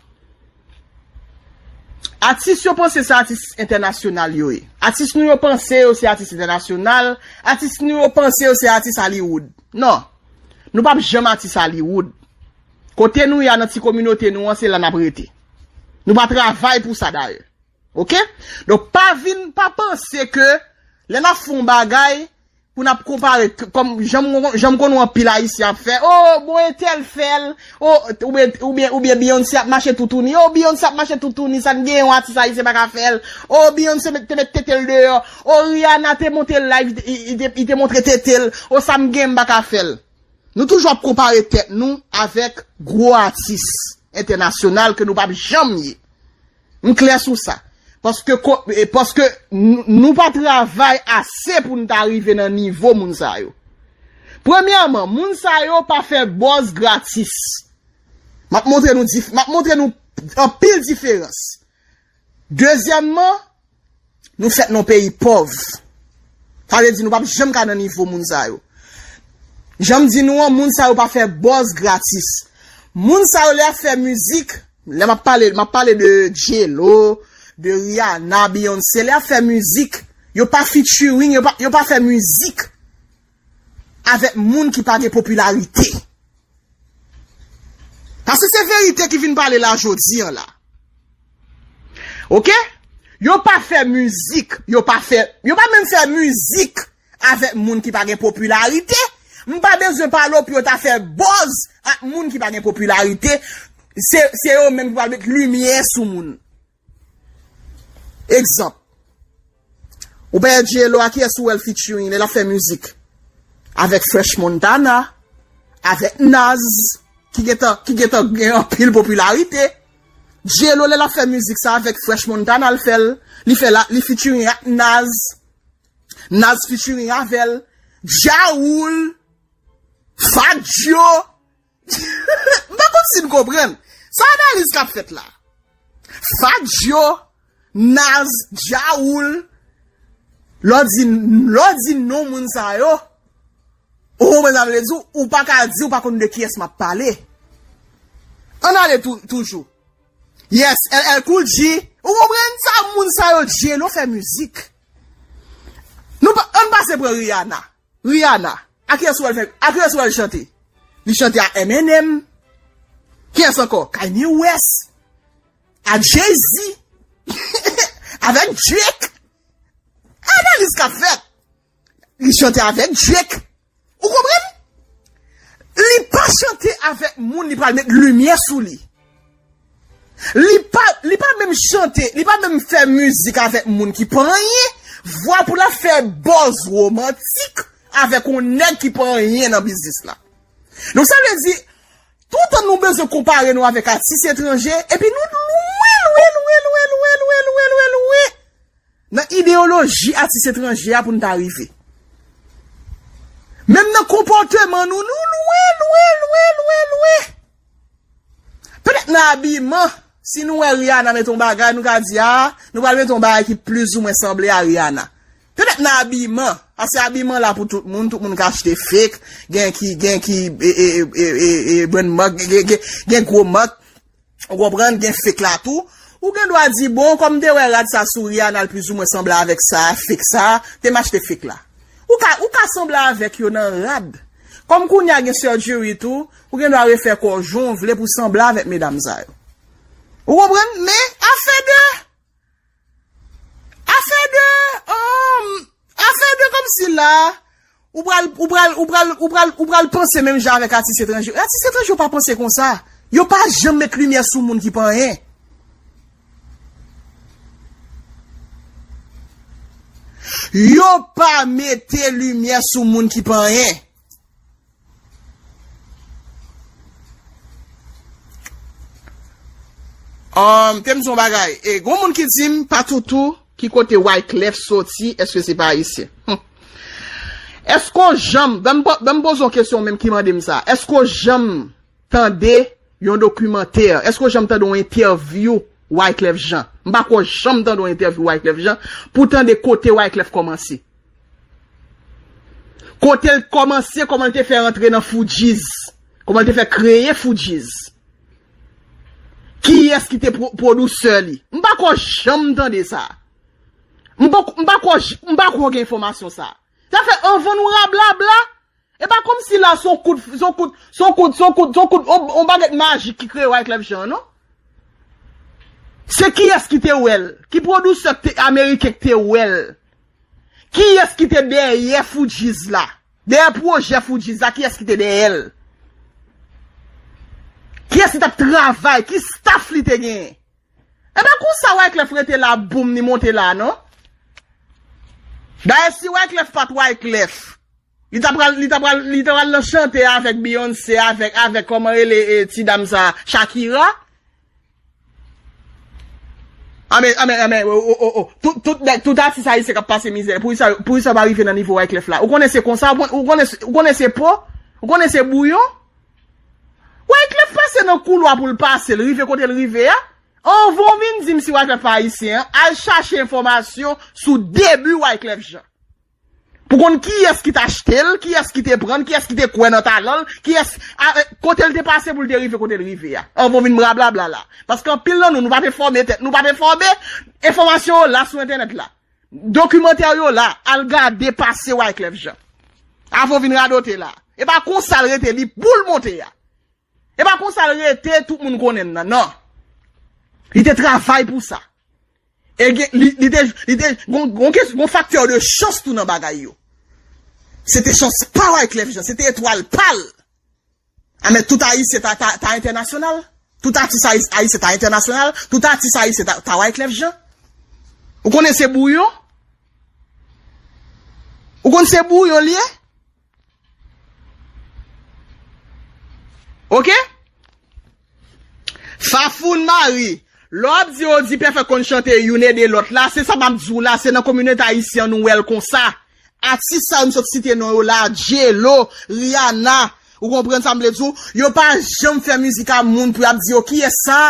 atis yo panse se atis entènasyonal yo ye. Atis nou yo panse yo se atis entènasyonal, atis nou yo panse yo se atis Hollywood. Non, nou p ap janm atis Hollywood. Kote nou ye a nan ti kominote nou an, se la n ap rete. Nou pa travay pou sa dayè. Ok? Donk, pa vin, pa panse ke lè n ap fè yon bagay, pou n ap konpare, k-, kòm jan m, jan m konn wè anpil Ayisyen ap fè, oh, bon, entèl fè l, oh, oubyen, oubyen, oubyen Beyoncé ap mache toutouni, oh, Beyoncé ap mache toutouni, sa n gen yon atis Ayisyen pa ka fè l, oh, Beyoncé met, te met tete l deyò, oh, Rihanna te monte live, li, li te, li te montre tete l, oh, sa m gen m pa ka fè l. Nou toujou ap konpare tèt nou avèk gwo atis entènasyonal ke nou p ap janm ye. M klè sou sa. Paske, ko-, e, paske n-, nou pa travay ase pou n ta rive nan nivo moun sa yo. Premyèman, moun sa yo pa fè buzz gratis. M ap montre nou dif-, m ap montre nou anpil diferans. Dezyèmman, nou fèt nan peyi pòv. Sa vle di nou p ap janm ka nan nivo moun sa yo. Jan m di nou an, moun sa yo pa fè buzz gratis. Moun sa yo lè y ap fè mizik, lè m ap pale, m ap pale de J-Lo, de Rihanna, Beyoncé, lè y ap fè mizik, yo pa featuring, yo pa, yo pa fè mizik avèk moun ki pa gen popilarite. Paske se verite ki vin pale la jodi an la. Ok? Yo pa fè mizik, yo pa fè, yo pa menm fè mizik avèk moun ki pa gen popilarite. M pa bezwen pale w pou yo ta fè buzz ak moun ki pa gen popilarite. Se, se yo menm ki pral met limyè sou moun. Egzanp. Ou pa wè J-Lo a kiyès ou wè l featuring lè l ap fè mizik? Avèk French Montana, avèk Nas, ki gentan, ki gentan gen anpil popilarite. J-Lo lè l ap fè mizik sa avèk French Montana l fè l, li fè la, li featuring ak Nas, Nas featuring avè l, Ja Rule, Fat Joe, M pa konn si n konprann. Sa analiz k ap fèt la. Fat Joe, Nas, Ja Rule, lè w di, lè w di non moun sa yo, ou konprann sa m vle di w, ou pa ka di ou pa konn de kiyès m ap pale. Ann ale tou, toujou. Yes, L L Cool G, ou konprann sa moun sa yo, J-Lo fè mizik. Nou pa, ann pase pran Rihanna. Rihanna, a kiyès ou wè l fè, a kiyès ou wè l chante? Li chante a Eminem. Kiyès ankò? Kanye West. A Jay-Z. Avèk Drake. Analiz k ap fèt. Li chante avèk Drake. Ou konprann? Li pa chante avèk moun li pral met limyè sou li. Li pa, li pa menm chante, li pa menm fè mizik avèk moun ki pa anyen, vwa pou l ap fè buzz womantik avèk yon nèg ki pa anyen nan biznis la. Donk, sa vle di, toutan nou bezwen konpare nou avèk atis etranje, epi nou lwen, lwen, lwen, lwen, lwen, lwen, lwen, lwen, lwen, lwen. Nan ideyoloji atis etranje a pou n ta rive. Menm nan konpòteman nou, nou lwen, lwen, lwen, lwen, lwen. Petèt nan abiman, si nou wè Rihanna mete yon bagay, nou ka di, a, nou pral mete yon bagay ki plizoumwen sanble a Rihanna. Petèt nan abiman, paske abiman la pou tout moun, tout moun ka achte fake, gen ki, gen ki, e, e, brand mark, gen, gen, gen gwo mark. Ou konprann, gen fake la tou. Ou gen dwa di, bon, kòm m te wè rad sa sou Rihanna, l plizoumwen sanble avèk sa, fake sa, te m achte fake la. Ou ka, ou ka sanble avèk yo nan rad. Kòm kounye a gen surgery tou, ou gen dwa refè kò w jan w vle pou w sanble avèk medam sa yo. Ou konprann? Men, afè de, afè de, um, afè de kòmsi la, ou pral, ou pral, ou pral, ou pral, ou pral panse menm jan avèk atis etranje. Atis etranje yo pa panse konsa. Yo pa janm met limyè sou moun ki pa anyen. Yo pa mete limyè sou moun ki pa anyen. Um, te m di yon bagay. E, gon moun ki di m, Patoutou, ki kote Wyclef soti, èske se pa ayisyen? Hmm. Èske w janm, ban m po-, ban m poze yon kesyon menm ki mande m sa. Èske w janm tande yon dokimantè? Èske w janm tande yon entèvyou Wyclef Jean? M pa kwè w janm tande yon entèvyou Wyclef Jean pou tande kote Wyclef kòmanse. Kote l kòmanse, kòman l te fè rantre nan Fugees, kòman l te fè kreye Fugees. Kiyès ki te pwo-, pwodisè li? M pa kwè w janm tande sa. M pa, m pa kwè w j-, m pa kwè w gen enfòmasyon sa. Sa fè anvan nou rablabla. E pa kòmsi la se yon kout, se yon kout, se yon kout, se yon kout, se yon kout, on, on bagèt majik ki kreye Wyclef Jean, non? Se kiyès ki te wè l? Ki pwodisè ki te, ameriken ki te wè l? Kiyès ki te dèyè Fugees la? Dèyè pwojè Fugees la, kiyès ki te dèyè l? Kiyès ki t ap travay? Ki staff li te genyen? E pa konsa Wyclef rete la, boum, li monte la, non? Dayè, si Wyclef pa t Wyclef, li ta pral, li ta pral, li ta pral nan chante avèk Beyoncé, avèk, avèk, kòman rele, e, ti dam sa, Shakira. Anben, anben, anben, o, o, o, o. Tout, tout, tout atis ayisyen k ap pase mizè. Poukisa, poukisa yo pa rive nan nivo Wyclef la? Ou konnen se konsa, ou konnen, ou konnen se po, ou konnen se bouyon. Wyclef pase nan koulwa pou l pase, l rive kote l rive a. Anvan w vin di m si Wyclef pa ayisyen an, al chache enfòmasyon sou debi Wyclef Jean. Pou konn kiyès ki t achte l, kiyès ki te pran l, kiyès ki te kwè nan talan l, kiyès, a, e, kote l te pase pou l te rive kote l rive a. Anvan w vin rablabla la. Paske anpil nan nou, nou pa t enfòme tèt, nou pa t enfòme, enfòmasyon yo la sou entènèt la. Dokimantè yo la, al gade pase Wyclef Jean. Avan w vin radote la. E pa konsa l rete, li pou l monte a. E pa konsa l rete, tout moun konnen l nan, non. Li te travay pou sa. E gen, li, li te, li te, gon, gon, kes- gon faktè de chans tou nan bagay yo. Se te chans pa Wyclef Jean, se te etwal pa l. A, men tout ayisyen ta, ta, ta entènasyonal. Tout atis ayis- ayisyen ta entènasyonal. Tout atis ayisyen ta, ta Wyclef Jean. Ou konnen se bouyon? Ou konn se bouyon li ye? Ok? Fafoun Mari, lè w ap di yo di Pèfèk konn chante youn ede lòt la, se sa m ap di w la, se nan kominote ayisyen an nou wè l konsa. Atis sa yo m sot site non yo la, J-Lo, Rihanna, ou konprann sa m vle di w, yo pa janm fè mizik a moun pou y ap di yo kiyès sa.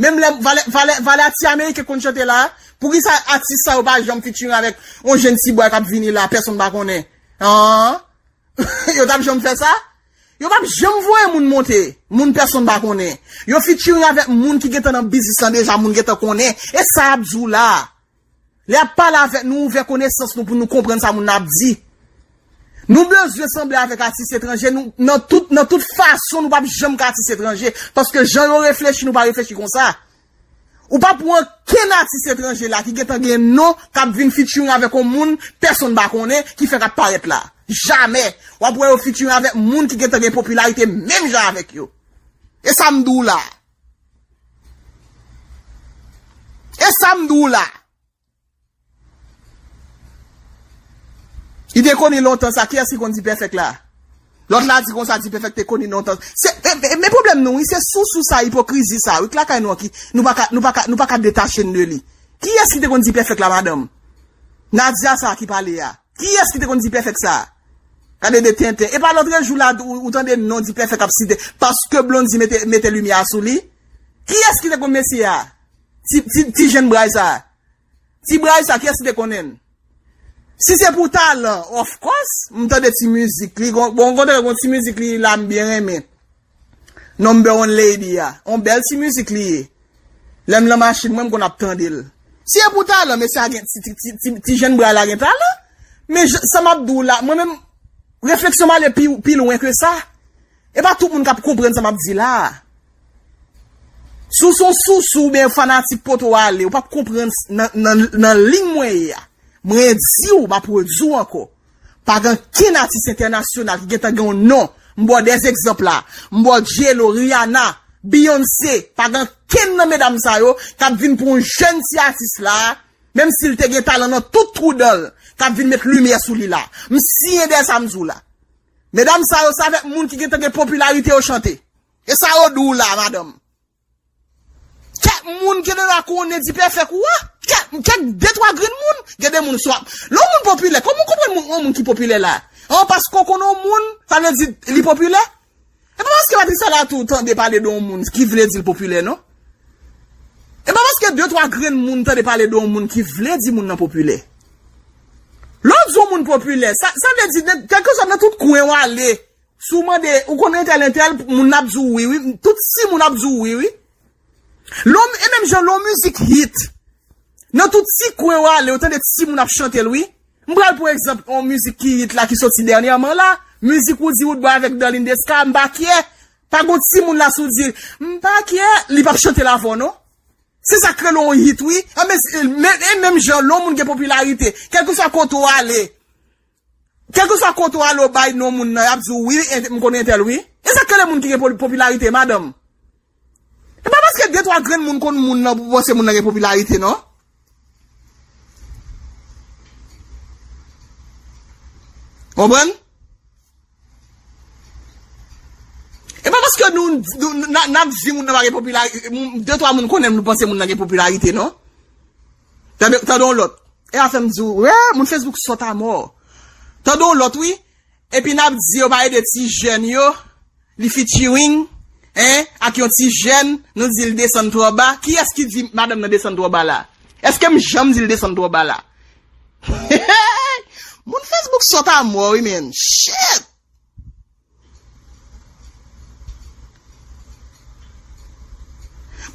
Menm lè valè, valè, valè atis ameriken konn chante la, poukisa atis sa yo pa janm featuring avèk yon jenn ti bòy k ap vini la, pèsonn pa konnen? An? Yo t ap janm fè sa? Yo p ap janm voye moun monte, moun pèsonn pa konnen. Yo featuring avèk moun ki gentan nan biznis lan deja, moun gentan konnen. E sa y ap di w la. Lè y ap pale avèk nou, ouvè konesans nou pou nou konprann sa moun nan ap di. Nou bezwen sanble avèk atis etranje, nou, nan tout, nan tout fason, nou p ap janm ka atis etranje. Paske jan yo reflechi, nou pa reflechi konsa. Ou pa pou ankenn atis etranje la ki gentan gen non k ap vin featuring avèk yon moun pèsonn pa konnen ki fèk ap parèt la. Jamè. W ap wè yo featuring avèk moun ki gentan gen popilarite menm jan avèk yo. E sa m di w la. E sa m di w la. Li te koni lontan sa, kiyès ki konn Dipèfèk la? Lòt la di konsa, Dipèfèk te koni lontan. Se, e, e, men pwoblèm nou, wi, se sousou sa, ipokrizi sa, wi, k lakay nou an ki, nou pa ka, nou pa ka, nou pa ka detache n de li. Kiyès ki te konn Dipèfèk la, madanm? Nadia sa ki pale a. Kiyès ki te konn Dipèfèk sa? Gade de tenten. E pa lòtrejou la, ou, ou tande non Dipèfèk ap site, paske Blondy mete, mete limyè a sou li. Kiyès ki te konn mesye a? Ti, ti, ti jenn bray sa. Ti bray sa, kiyès ki te konnen l? Si se pou talan, of course, m tande ti mizik li, gon, bon, gon, gon ti mizik li la m byen renmen. Number One Lady a. On bèl ti mizik li ye. Lè m nan machin, mwen, m konn ap tande l. Si se pou talan, mesye a gen, ti, ti, ti, ti, ti jenn bray la gen talan. Men j-, sa m ap di w la, mwen menm, refleksyon m ale pi, pi lwen ke sa. E pa tout moun k ap konprann sa m ap di la. Si w se yon sousou oubyen fanatik poto ale, ou p ap konprann s-, nan, nan, nan liy mwen ye a. Mwen di w, m ap redi w ankò. Pa gen ankenn atis entènasyonal ki gentan gen yon non. M ba w de egzanp la. M ba w J-Lo, Rihanna, Beyoncé. Pa gen ankenn nan medam sa yo k ap vin pou yon jèn ti atis la, menm si l te gen talan nan tout twou dan l, k ap vin met limyè sou li la. M siyen dèyè sa m di w la. Medam sa yo, se avèk moun ki gentan gen popilarite yo chante. E sa yo di w la, madanm. Kèk moun ki deja konnen di pèfèk ou a. Kèk, kèk de twa grenn moun, gen de moun swa. Lè yon moun popilè, kòman w konprann moun, yon moun ki popilè la? An, paske w konnen yon moun, sa vle di li popilè? E pa paske Patricia la tou tande pale de yon moun ki vle di l popilè, non. E pa paske de twa grenn moun tande pale de yon moun ki vle di moun nan popilè. Lè w di yon moun popilè, sa, sa vle di, kèlkeswa nan tout kwen w ale, si w mande, ou konn entèl, entèl, moun nan ap di w wi, wi. Tout timoun ap di w wi, wi. Lè w, e menm jan lè w mizik hit. Nan tout ti kwen w ale, ou tande timoun ap chante l, wi. M pral pran egzanp yon mizik ki hit la, ki soti dènyèman la. Mizik Roody Roodboy avèk Darlene Desca, M pa kyè. Pa gon timoun la si w di, M pa kyè, li p ap chante l avè w, non. Se sa k rele yon hit, wi. A, men, men, e menm jan, lè yon moun gen popilarite, kèlkeswa kote w ale, kèlkeswa kote w ale, w bay non moun nan, y ap di w, wi, ent-, m konnen entèl, wi. E sa k rele moun ki gen po-, popilarite, madanm. E pa paske de twa grenn moun konn moun nan pou w panse moun nan gen popilarite, non. Konprann? E pa paske nou, nou, n a, n ap di moun nan pa gen popilarite, moun, de twa moun konnen m, nou panse moun nan gen popilarite, non. Tande, tande yon lòt. E afè m di w, wè, moun Facebook sòt a mò. Tande yon lòt, wi. Epi n ap di yo pa ede ti jèn yo, li featuring, en, ak yon ti jèn, nou di l desann twò ba. Kiyès ki di madanm nan desann twò ba la? Èske m janm di l desann twò ba la? Moun Facebook sòt a mò, wi, men. Shit!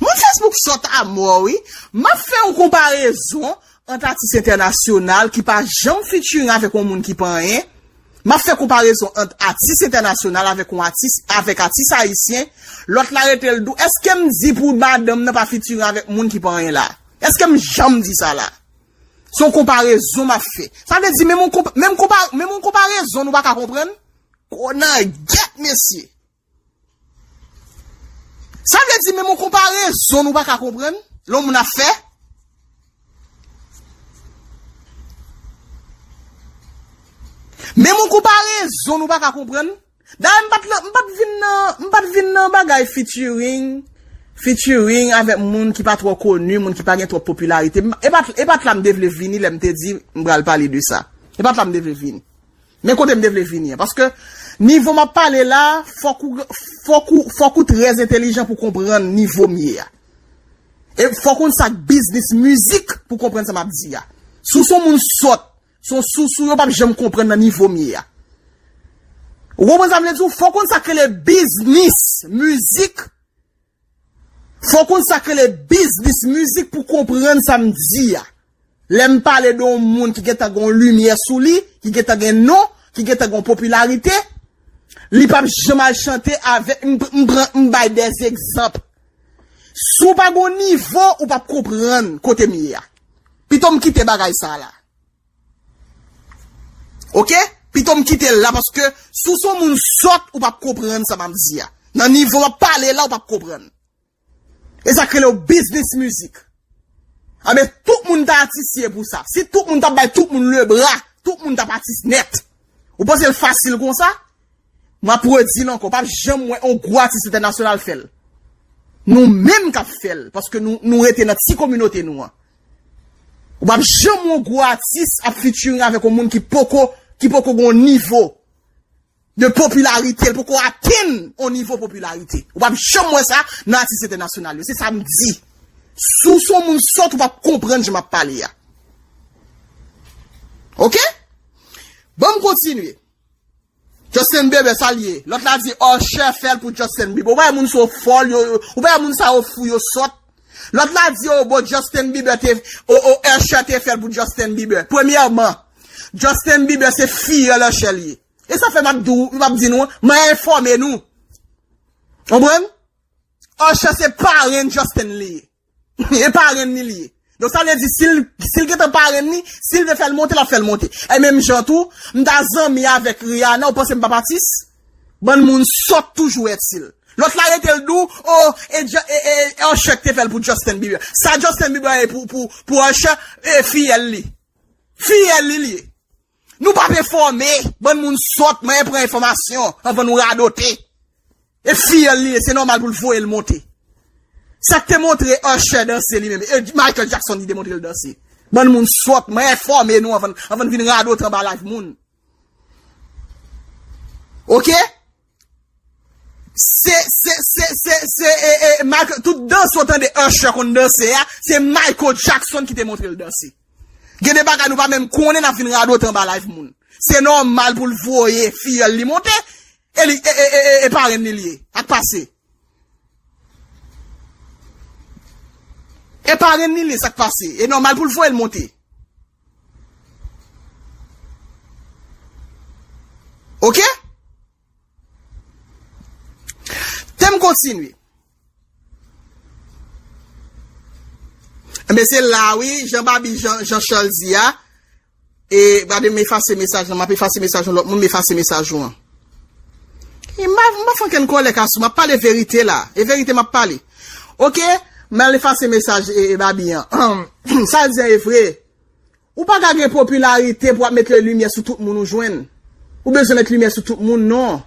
Moun Facebook sòt a mò, wi. M ap fè yon konparezon ant atis entènasyonal ki pa janm featuring avèk yon moun ki pa anyen. M ap fè konparezon ant atis entènasyonal avèk yon atis, avèk atis ayisyen. Lòt la rete l dou. Èske m di pou madanm nan pa featuring avèk moun ki pa anyen la? Èske m janm di sa la? Se yon konparezon m ap fè. Sa vle di, menm yon konpa-, menm konpa-, menm yon konparezon nou pa ka konprann? Konangyèt, mesye. Sa vle di menm yon konparezon nou pa ka konprann, lè yon moun ap fè. Menm yon konparezon nou pa ka konprann. Dayè, m pa t lan, m pa t vin nan, m pa t vin nan bagay featuring, featuring avèk moun ki pa twò koni, moun ki pa gen twòp popilarite. M, e pa t, e pa t la m te vle vini lè m te di m pral pale de sa. E pa t la m te vle vini. Men kote m te vle vini an. Paske nivo m ap pale la, fòk ou, fòk ou, fòk ou trè entèlijan pou konprann nivo m ye a. E fòk ou konn sa k biznis mizik pou konprann sa m ap di a. Si w se yon moun sòt, se yon sousou, yo p ap janm konprann nan nivo m ye a. Ou konprann sa m vle di w? Fòk ou konn sa k rele biznis mizik. Fò w konn sa k rele biznis mizik pou w konprann sa m di a. Lè m pale de yon moun ki gentan gen yon limyè sou li, ki gentan gen non, ki gentan gen yon popilarite, li p ap janm al chante avèk, m, m pran, m bay dèzegzanp. Si w pa gen yon nivo, ou p ap konprann kote m ye a. Pito m kite bagay sa a la. Oke? Pito m kite l la, paske si w se yon moun sòt, ou p ap konprann sa m ap di a. Nan nivo m ap pale la, ou p ap konprann. E sa k rele w biznis mizik. Anben, tout moun ta atis ye pou sa. Si tout moun t ap bay tout moun lebra, tout moun t ap atis nèt. Ou panse l fasil konsa? M ap redi l ankò, w p ap janm wè yon gwo atis entènasyonal fè l. Nou menm k ap fè l, paske nou, nou rete nan ti kominote nou an. Ou p ap janm wè yon gwo atis ap featuring avèk yon moun ki poko, ki poko gen yon nivo de popilarite, l poko atenn yon nivo popilarite. Ou p ap janm wè sa nan atis entènasyonal yo. Se sa m di. Si w se yon moun sòt, ou p ap konprann jan m ap pale a. Oke? Ban m kontinye. Justin Bieber, sa l ye? Lòt la di Usher fè l pou Justin Bieber. Ou pa wè moun sa yo fòl, yo, yo, ou pa wè moun sa yo fou, yo sòt? Lòt la di, o, bon, Justin Bieber te, o, o, Usher te fè l pou Justin Bieber. Premyèman, Justin Bieber se fiyèl Usher li ye. E sa fè m ap di w, m ap di nou, m a enfòme nou. Konprann? Usher se parenn Justin li ye. E parenn li li ye. Donk, sa vle di, si l, si l gentan parenn li, si l vle fè l monte, l ap fè l monte. E menm jan tou, m ta zanmi avèk Rihanna, ou panse m p ap atis? Bann moun sòt toujou etil. Lòt la rete l di w, o, e, Ju-, e, e, e Usher k te fè l pou Justin Bieber. Sa Justin Bieber ye pou, pou, pou Usher, e fiyèl li. Fiyèl li li ye. Nou p ap enfòme, bann moun sòt, mwen pran enfòmasyon anvan nou radote. E fiyèl li ye, se nòmal pou l voye l monte. Sa k te montre Usher danse li menm? E Michael Jackson ki te montre l danse. Bann moun sòt, mwen enfòme nou anvan, anvan n vin radote anba live moun. Oke? Se, se, se, se, se, e, e, Michael, tout dans ou tande Usher konn danse a, se Michael Jackson ki te montre l danse. Gen de bagay nou pa menm konnen, n ap vin radote anba live moun. Se nòmal pou l voye fiyèl li monte, e li, e, e, e, e, e parenn li l ye. Ak pase. E parenn li l ye, sa k pase. E nòmal pou l voye l monte. Oke? Te m kontinye. Enben, se la, wi, Jan Babi, Jan, Jan Charles di a. E, gade, m efase mesaj lan, m ap efase mesaj yon lòt moun, m efase mesaj ou an. E m pa, m pa fè okenn kòlè, Kasou, m ap pale verite la. E verite m ap pale. Oke, m al efase mesaj e, e Babi an. Sa l di an e vre. Ou pa ka gen popilarite pou ap mete limyè sou tout moun ou jwenn. Ou bezwen mete limyè sou tout moun, non.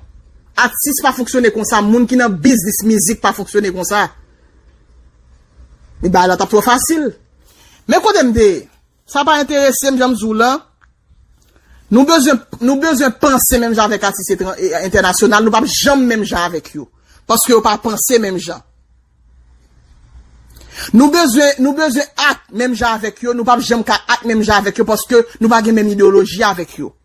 Atis pa fonksyone konsa, moun ki nan biznis mizik pa fonksyone konsa. Li bagay la t ap twò fasil. Men kote m te ye? Sa pa enterese m, jan m di w lan. Nou bezwen, nou bezwen panse menm jan avèk atis etran-, e, entènasyonal, nou p ap janm menm jan avèk yo. Paske yo pa panse menm jan. Nou bezwen, nou bezwen act menm jan avèk yo, nou p ap janm ka act menm jan avèk yo paske nou pa gen menm ideyoloji avèk yo.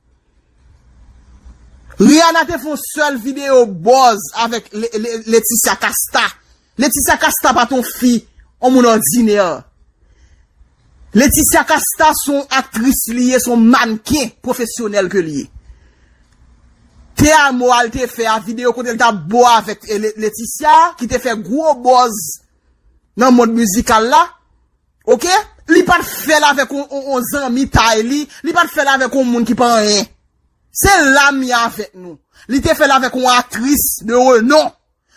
Rihanna te fè yon sèl videyo buzz avèk Le-, Le-, Leticia Casta. Leticia Casta pa t yon fi, yon moun òdinè. Leticia Casta se yon aktris li ye, se yon mannken pwofesyonèl ke li ye. Te Amo a l te fè a videyo kote l t ap bo avèk, e, Le-, Leticia, ki te fè gwo buzz nan mond mizikal la. Oke? Li pa t fè l avèk yon, yon, yon zanmi tay li, li pa t fè l avèk yon moun ki pa anyen. Se la m ye avèk nou. Li te fè l avèk yon aktris de renon.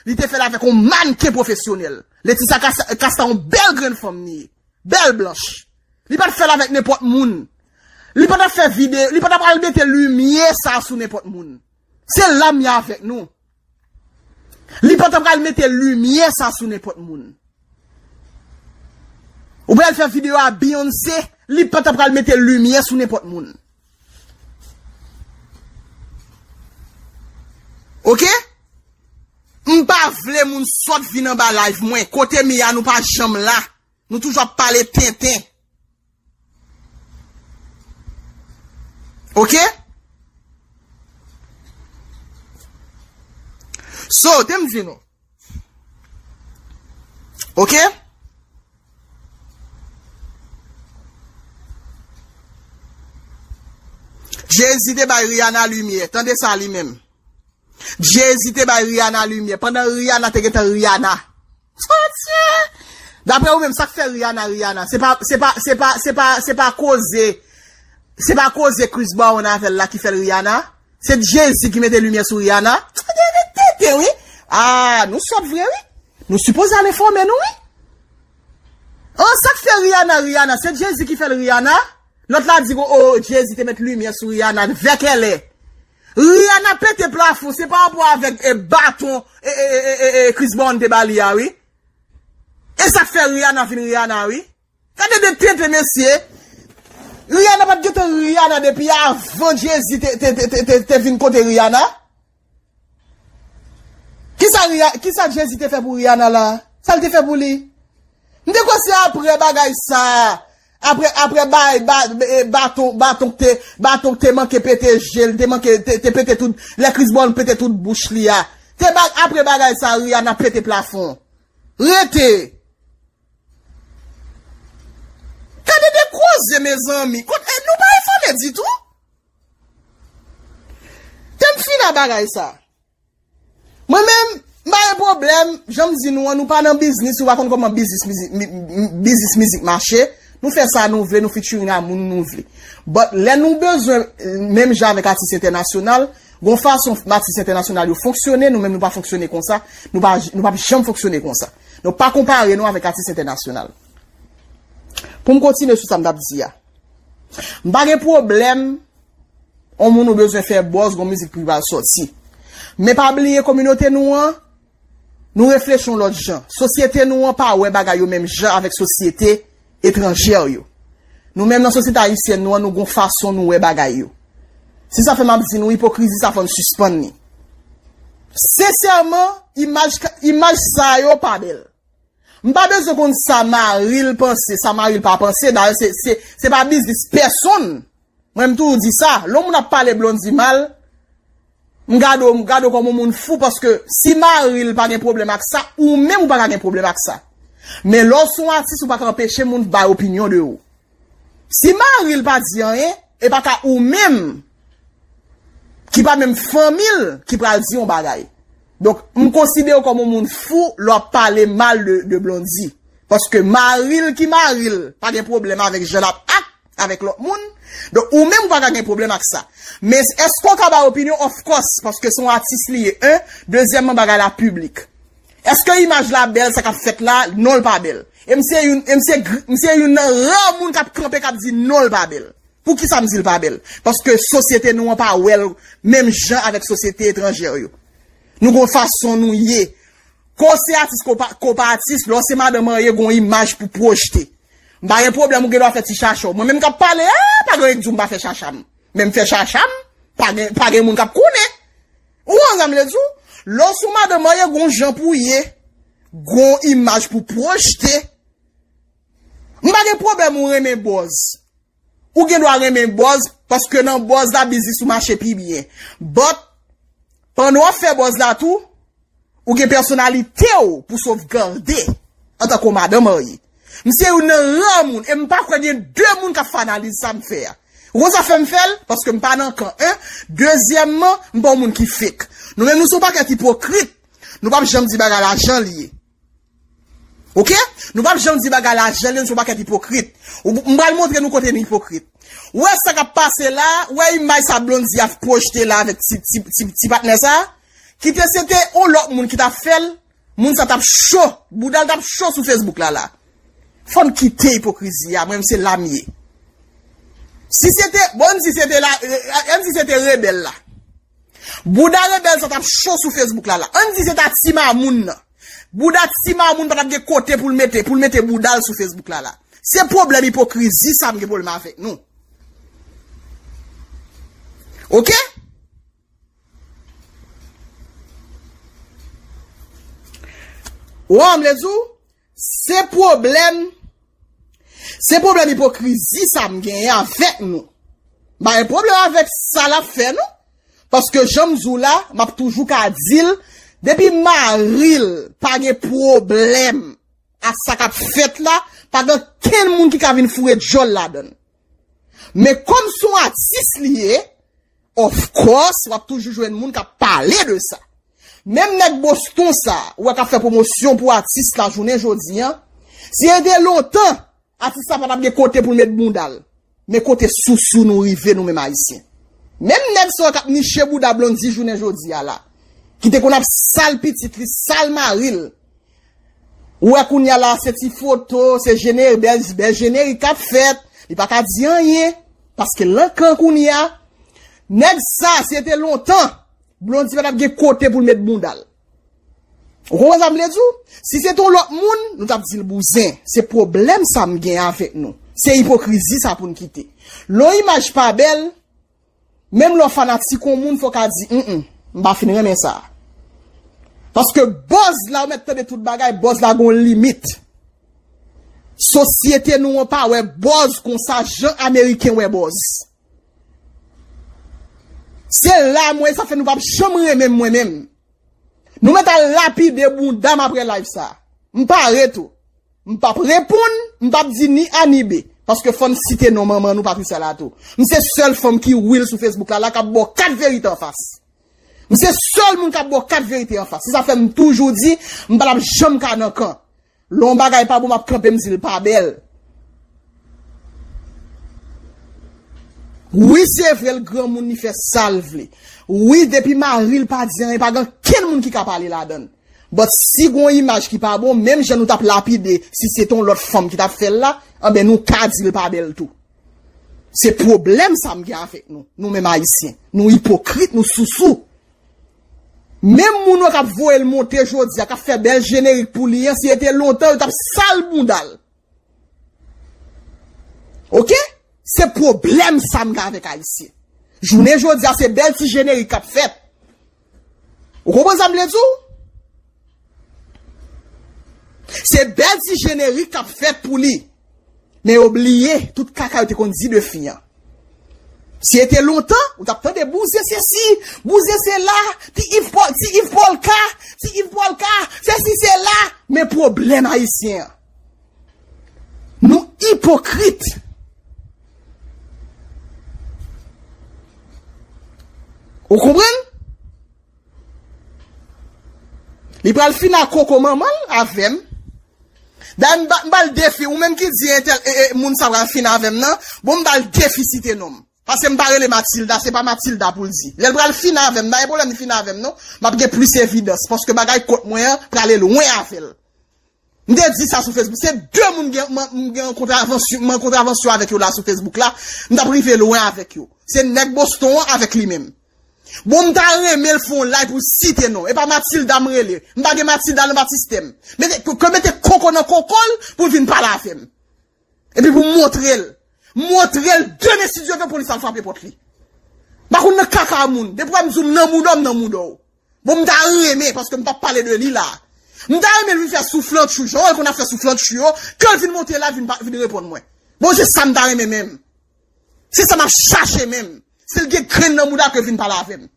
Li te fè l avèk yon mannken pwofesyonèl. Leticia Casta, Casta yon bèl grenn fanm li ye. Bèl blanch. Li pa t fè l avèk nenpòt moun. Li pa t ap fè videyo, li pa t ap al mete limyè sa sou nenpòt moun. Se la m ye avèk nou. Li pa t ap al mete limyè sa sou nenpòt moun. Ou pral fè videyo a Beyoncé, li pa t ap al mete limyè sou nenpòt moun. Oke? M pa vle moun sòt vin anba live mwen. Kote m ye a, nou pa janm la. Nou toujou ap pale tenten. Oke? So, te m di nou. Oke? Jay-Z te bay Rihanna limyè. Tande sa li menm. Jay-Z te bay Rihanna limyè. Pandan Rihanna te gentan Rihanna. Sòti! Daprè ou menm, sa k fè Rihanna, Rihanna? Se pa, se pa, se pa, se pa, se pa koze, se pa koze Chris Brown avè l la ki fè l Rihanna? Se Jay-Z ki mete limyè sou Rihanna? Tande de tenten, wi. Ah, nou sòt vre, wi. Nou sipoze al enfòme nou, wi. An, sa k fè Rihanna, Rihanna? Se Jay-Z ki fè l Rihanna? Lòt la di, oh, oh, Jay-Z te met limyè sou Rihanna. Vè kèlè? Rihanna pete plafon, se pa rapò avèk, e, baton, e, e, e, e, e, e, Chris Brown te ba li a, wi. E sa k fè Rihanna vin Rihanna, wi. Gade de tenten, mesye. Rihanna pa t gentan Rihanna depi avan Jay-Z te, te, te, te, te, te vin kote Rihanna. Kisa Riha-, kisa Jay-Z te fè pou Rihanna la? Sa l te fè pou li? M te kwè se apre bagay sa. Apre, apre bay, ba, e, baton, baton k te, baton k te manke pete je l, te manke, te, te pete tout, lè Chris Brown pete tout bouch li a. Te ba-, apre bagay sa, Rihanna pete plafon. Rete! Gade de koze, mezanmi. Kot, e, nou pa enfòme ditou? Te m fin a bagay sa. Mwen menm, m pa gen pwoblèm, jan m di nou an, nou pa nan biznis, ou pa konn kòman biznis mizik, mi, mi, biznis mizik mache. Nou fè sa nou vle, nou featuring a moun nou vle. But lè nou bezwen, menm jan avèk atis entènasyonal, gon fason atis entènasyonal yo fonksyone, nou menm nou pa fonksyone konsa, nou pa, nou p ap janm fonksyone konsa. Nou pa konpare nou avèk atis entènasyonal. Pou m kontinye sou sa m t ap di a. M pa gen pwoblèm, yon moun ou bezwen fè buzz, gon mizik pou li pral sòti. Men pa bliye kominote nou an, Nou reflechi yon lòt jan. Sosyete nou an pa wè bagay yo menm jan avèk sosyete etranjè yo. Nou menm nan sosyete ayisyèn nou an, nou gon fason nou wè bagay yo. Se sa fè m ap di nou, ipokrizi sa fò n sispann li. Sensèman, imaj, imaj sa yo pa bèl. M pa bezwen konn sa mari l panse, sa mari l pa panse. Dayè, se, se, se pa biznis pèsonn. Mwen, m toujou di sa. Lè yon moun ap pale Blondy mal, m gade w, m gade w kòm yon moun fou, paske si mari l pa gen pwoblèm ak sa, ou menm ou pa ka gen pwoblèm ak sa. Men lè w se yon atis, ou pa ka anpeche moun bay opinyon de ou. Si mari l pa di anyen, e pa ka ou menm ki pa menm fanmi l ki pral di yon bagay. Donk, m konsidere w kòm yon moun fou lè w ap pale mal de, de Blondy. Paske mari l ki mari l pa gen pwoblèm avèk jan l ap ak avèk lòt moun. Donk, ou menm ou pa ka gen pwoblèm ak sa. Men èske w ka bay opinyon? Of course, paske se yon atis li ye, en. Dezyèmman, bagay la piblik. Èske imaj la bèl, sa k ap fèt la? Non, l pa bèl. E m se youn, e m se gr-, m se youn nan ra moun k ap kanpe, k ap di non, l pa bèl. Poukisa m di l pa bèl? Paske sosyete nou an pa wè l menm jan avèk sosyete etranjè yo. Nou gon fason nou ye. Ke w se atis, ke w pa, ke w pa atis, lè w se madan marye, gon imaj pou pwojte. M pa gen pwoblèm, ou gen dwa fè ti chacha w. Mwen menm k ap pale a, pa gen anyen k di w m pa fè chacha m. Men m fè chacha m, pa gen, pa gen moun k ap konnen. Ou konn sa m vle di w? Lè w se yon madan marye, gon jan pou w ye, gon imaj pou pwojte. M pa gen pwoblèm ou renmen buzz. Ou gen dwa renmen buzz, paske nan buzz la, biznis ou mache pi byen. But, pandan w ap fè buzz la tou, ou gen pèsonalite w pou sovgade antanke yon madan marye. M se youn nan ra moun, e m pa kwè gen de moun k ap fè analiz sa m fè a. Ou konn sa fè m fè l? Paske m pa nan kan en. Dezyèmman, m pa yon moun ki fake. Nou menm, nou se yon pakèt ipokrit. Nou p ap janm di bagay la jan l ye. Oke? Nou p ap janm di bagay la jan l ye, nou se yon pakèt ipokrit. Ou, m pral montre nou kote nou ipokrit. Ou wè sa k ap pase la, ou wè imaj sa Blondy ap pwojte la avèk ti, ti, ti, ti patnè sa? Kite se te yon lòt moun ki t ap fè l, moun sa t ap cho, bouda l t ap cho sou Facebook la la. Fò n kite ipokrizi a, mwen menm se la m ye. Si se te, bon, ann di se te la, ann di se te rebèl la. Bouda rebèl sa t ap cho sou Facebook la la. Ann di se ta ti mamoun nan. Bouda ti mamoun pa t ap gen kote pou l mete, pou l mete bouda l sou Facebook la la. Se pwoblèm ipokrizi sa m gen pwoblèm avèk nou. Oke? Ou wè m vle di w, se pwoblèm, se pwoblèm ipokrizi sa m genyen avèk nou. M pa gen pwoblèm avèk sa l ap fè non. Paske jan m di w la, m ap toujou ka di l, depi mari l pa gen pwoblèm ak sa k ap fèt la, pa gen kenn moun ki ka vin foure djòl ladan l. Men kòm se yon atis li ye, of course, w ap toujou jwenn moun k ap pale de sa. Menm nèg Boston sa, ou wè k ap fè pwomosyon pou atis la jounen jodi a, si se te lontan, atis la pa t ap gen kote pou l met bounda l. Men kote sousou nou rive nou menm Ayisyen. Menm nèg sa yo k ap niche bouda Blondy jounen jodi a la, ki te konn ap sal pitit li, sal mari l. Ou wè kounye a la, se ti foto, se jeneri-, bèl, bèl jenerik k ap fèt. Li pa ka di anyen, paske l nan kan kounye a. Nèg sa, si se te lontan, Blondy pa t ap gen kote pou l met bounda l. Ou konprann sa m vle di w? Si se te yon lòt moun, nou t ap di l bouzen. Se pwoblèm sa m gen avèk nou. Se ipokrizi sa pou n kite. Lè yon imaj pa bèl, menm lè w fanatik yon moun, fò w ka di, mm, m pa fin renmen sa. Paske buzz la, ou mèt tande tout bagay, buzz la gon limit. Sosyete nou an pa wè buzz konsa jan Ameriken wè buzz. Se la mwen, sa fè nou p ap janm renmen m mwen menm. Nou mèt al lapide bounda m apre live sa. M pare tou. M p ap reponn, m p ap di ni A ni B. Paske fò n site non manman nou, Patricia Lato. M se sèl fanm ki real sou Facebook la, la k ap ba w kat verite anfas. M se sèl moun k ap ba w kat verite anfas. Se sa fè m toujou di, m pa t ap janm ka nan kan. Lè yon bagay pa bon, m ap kanpe, m di l pa bèl. Wi, se vre, l granmoun, li fè sa l vle. Wi, depi mari l pa di anyen, pa gen kenn moun ki ka pale ladan l. But si gon imaj ki pa bon, menm jan nou t ap lapide, si se t on lòt fanm ki t ap fè l la, anben nou ka di l pa bèl tou. Se pwoblèm sa m gen avèk nou, nou menm Ayisyen. Nou ipokrit, nou sousou. Menm moun yo k ap voye l monte jodi a, k ap fè bèl jenerik pou li an, si se te lontan, yo t ap sal bounda l. Oke? Se pwoblèm sa m gen avèk Ayisyen. Jounen jodi a, se bèl ti jenerik k ap fèt. Ou konprann sa m vle di w? Se bèl ti jenerik k ap fèt pou li. Men yo bliye tout kaka yo te konn di de fi an. Si se te lontan, ou t ap tande bouzye sesi, bouzye sela, ti Iv Pòl, ti Iv Pòlka, ti Iv Pòlka, sesi sela. Men pwoblèm Ayisyen an. Nou ipokrit. Ou konprann? Li pral fin a koko manman l avè m. Dayè, m ba, m ba l defi, ou menm ki di entèl, e, e, moun sa pral fin avè m nan, bon, m ba l defi site non m. Paske m pa rele Matilda, se pa Matilda pou l di. Lè l pral fin avè m, pa gen pwoblèm li fin avè m non, m ap gen plis evidans, paske bagay kont mwen an prale lwen avè l. M te di sa sou Facebook. Se de moun gen, m, m gen yon kontravansyon, m gen yon kontravansyon avèk yo la sou Facebook la. M t ap rive lwen avèk yo. Se nèg Boston an avèk li menm. Bon, m ta renmen l fè yon live pou site non. E pa Matilda m rele. M pa gen Matilda nan batistem. Mete, ke, ke mete koko nan koko l pou l vin pale avè m. Epi pou m montre l. Montre l de men si Dye vle polis al frape pòt li. M pa konn nan kaka moun. Depi w wè m di w m nan mouda w, m nan mouda w. Bon, m ta renmen, paske m t ap pale de li la. M ta renmen l vin fè souflantchou, jan l konn ap fè souflantchou yo, ke l vin monte la, vin, pa- vin reponn mwen. Bon, se sa m ta renmen menm. Se sa m ap chache menm. Si l gen grenn nan mouda, ke l vin pale avè m.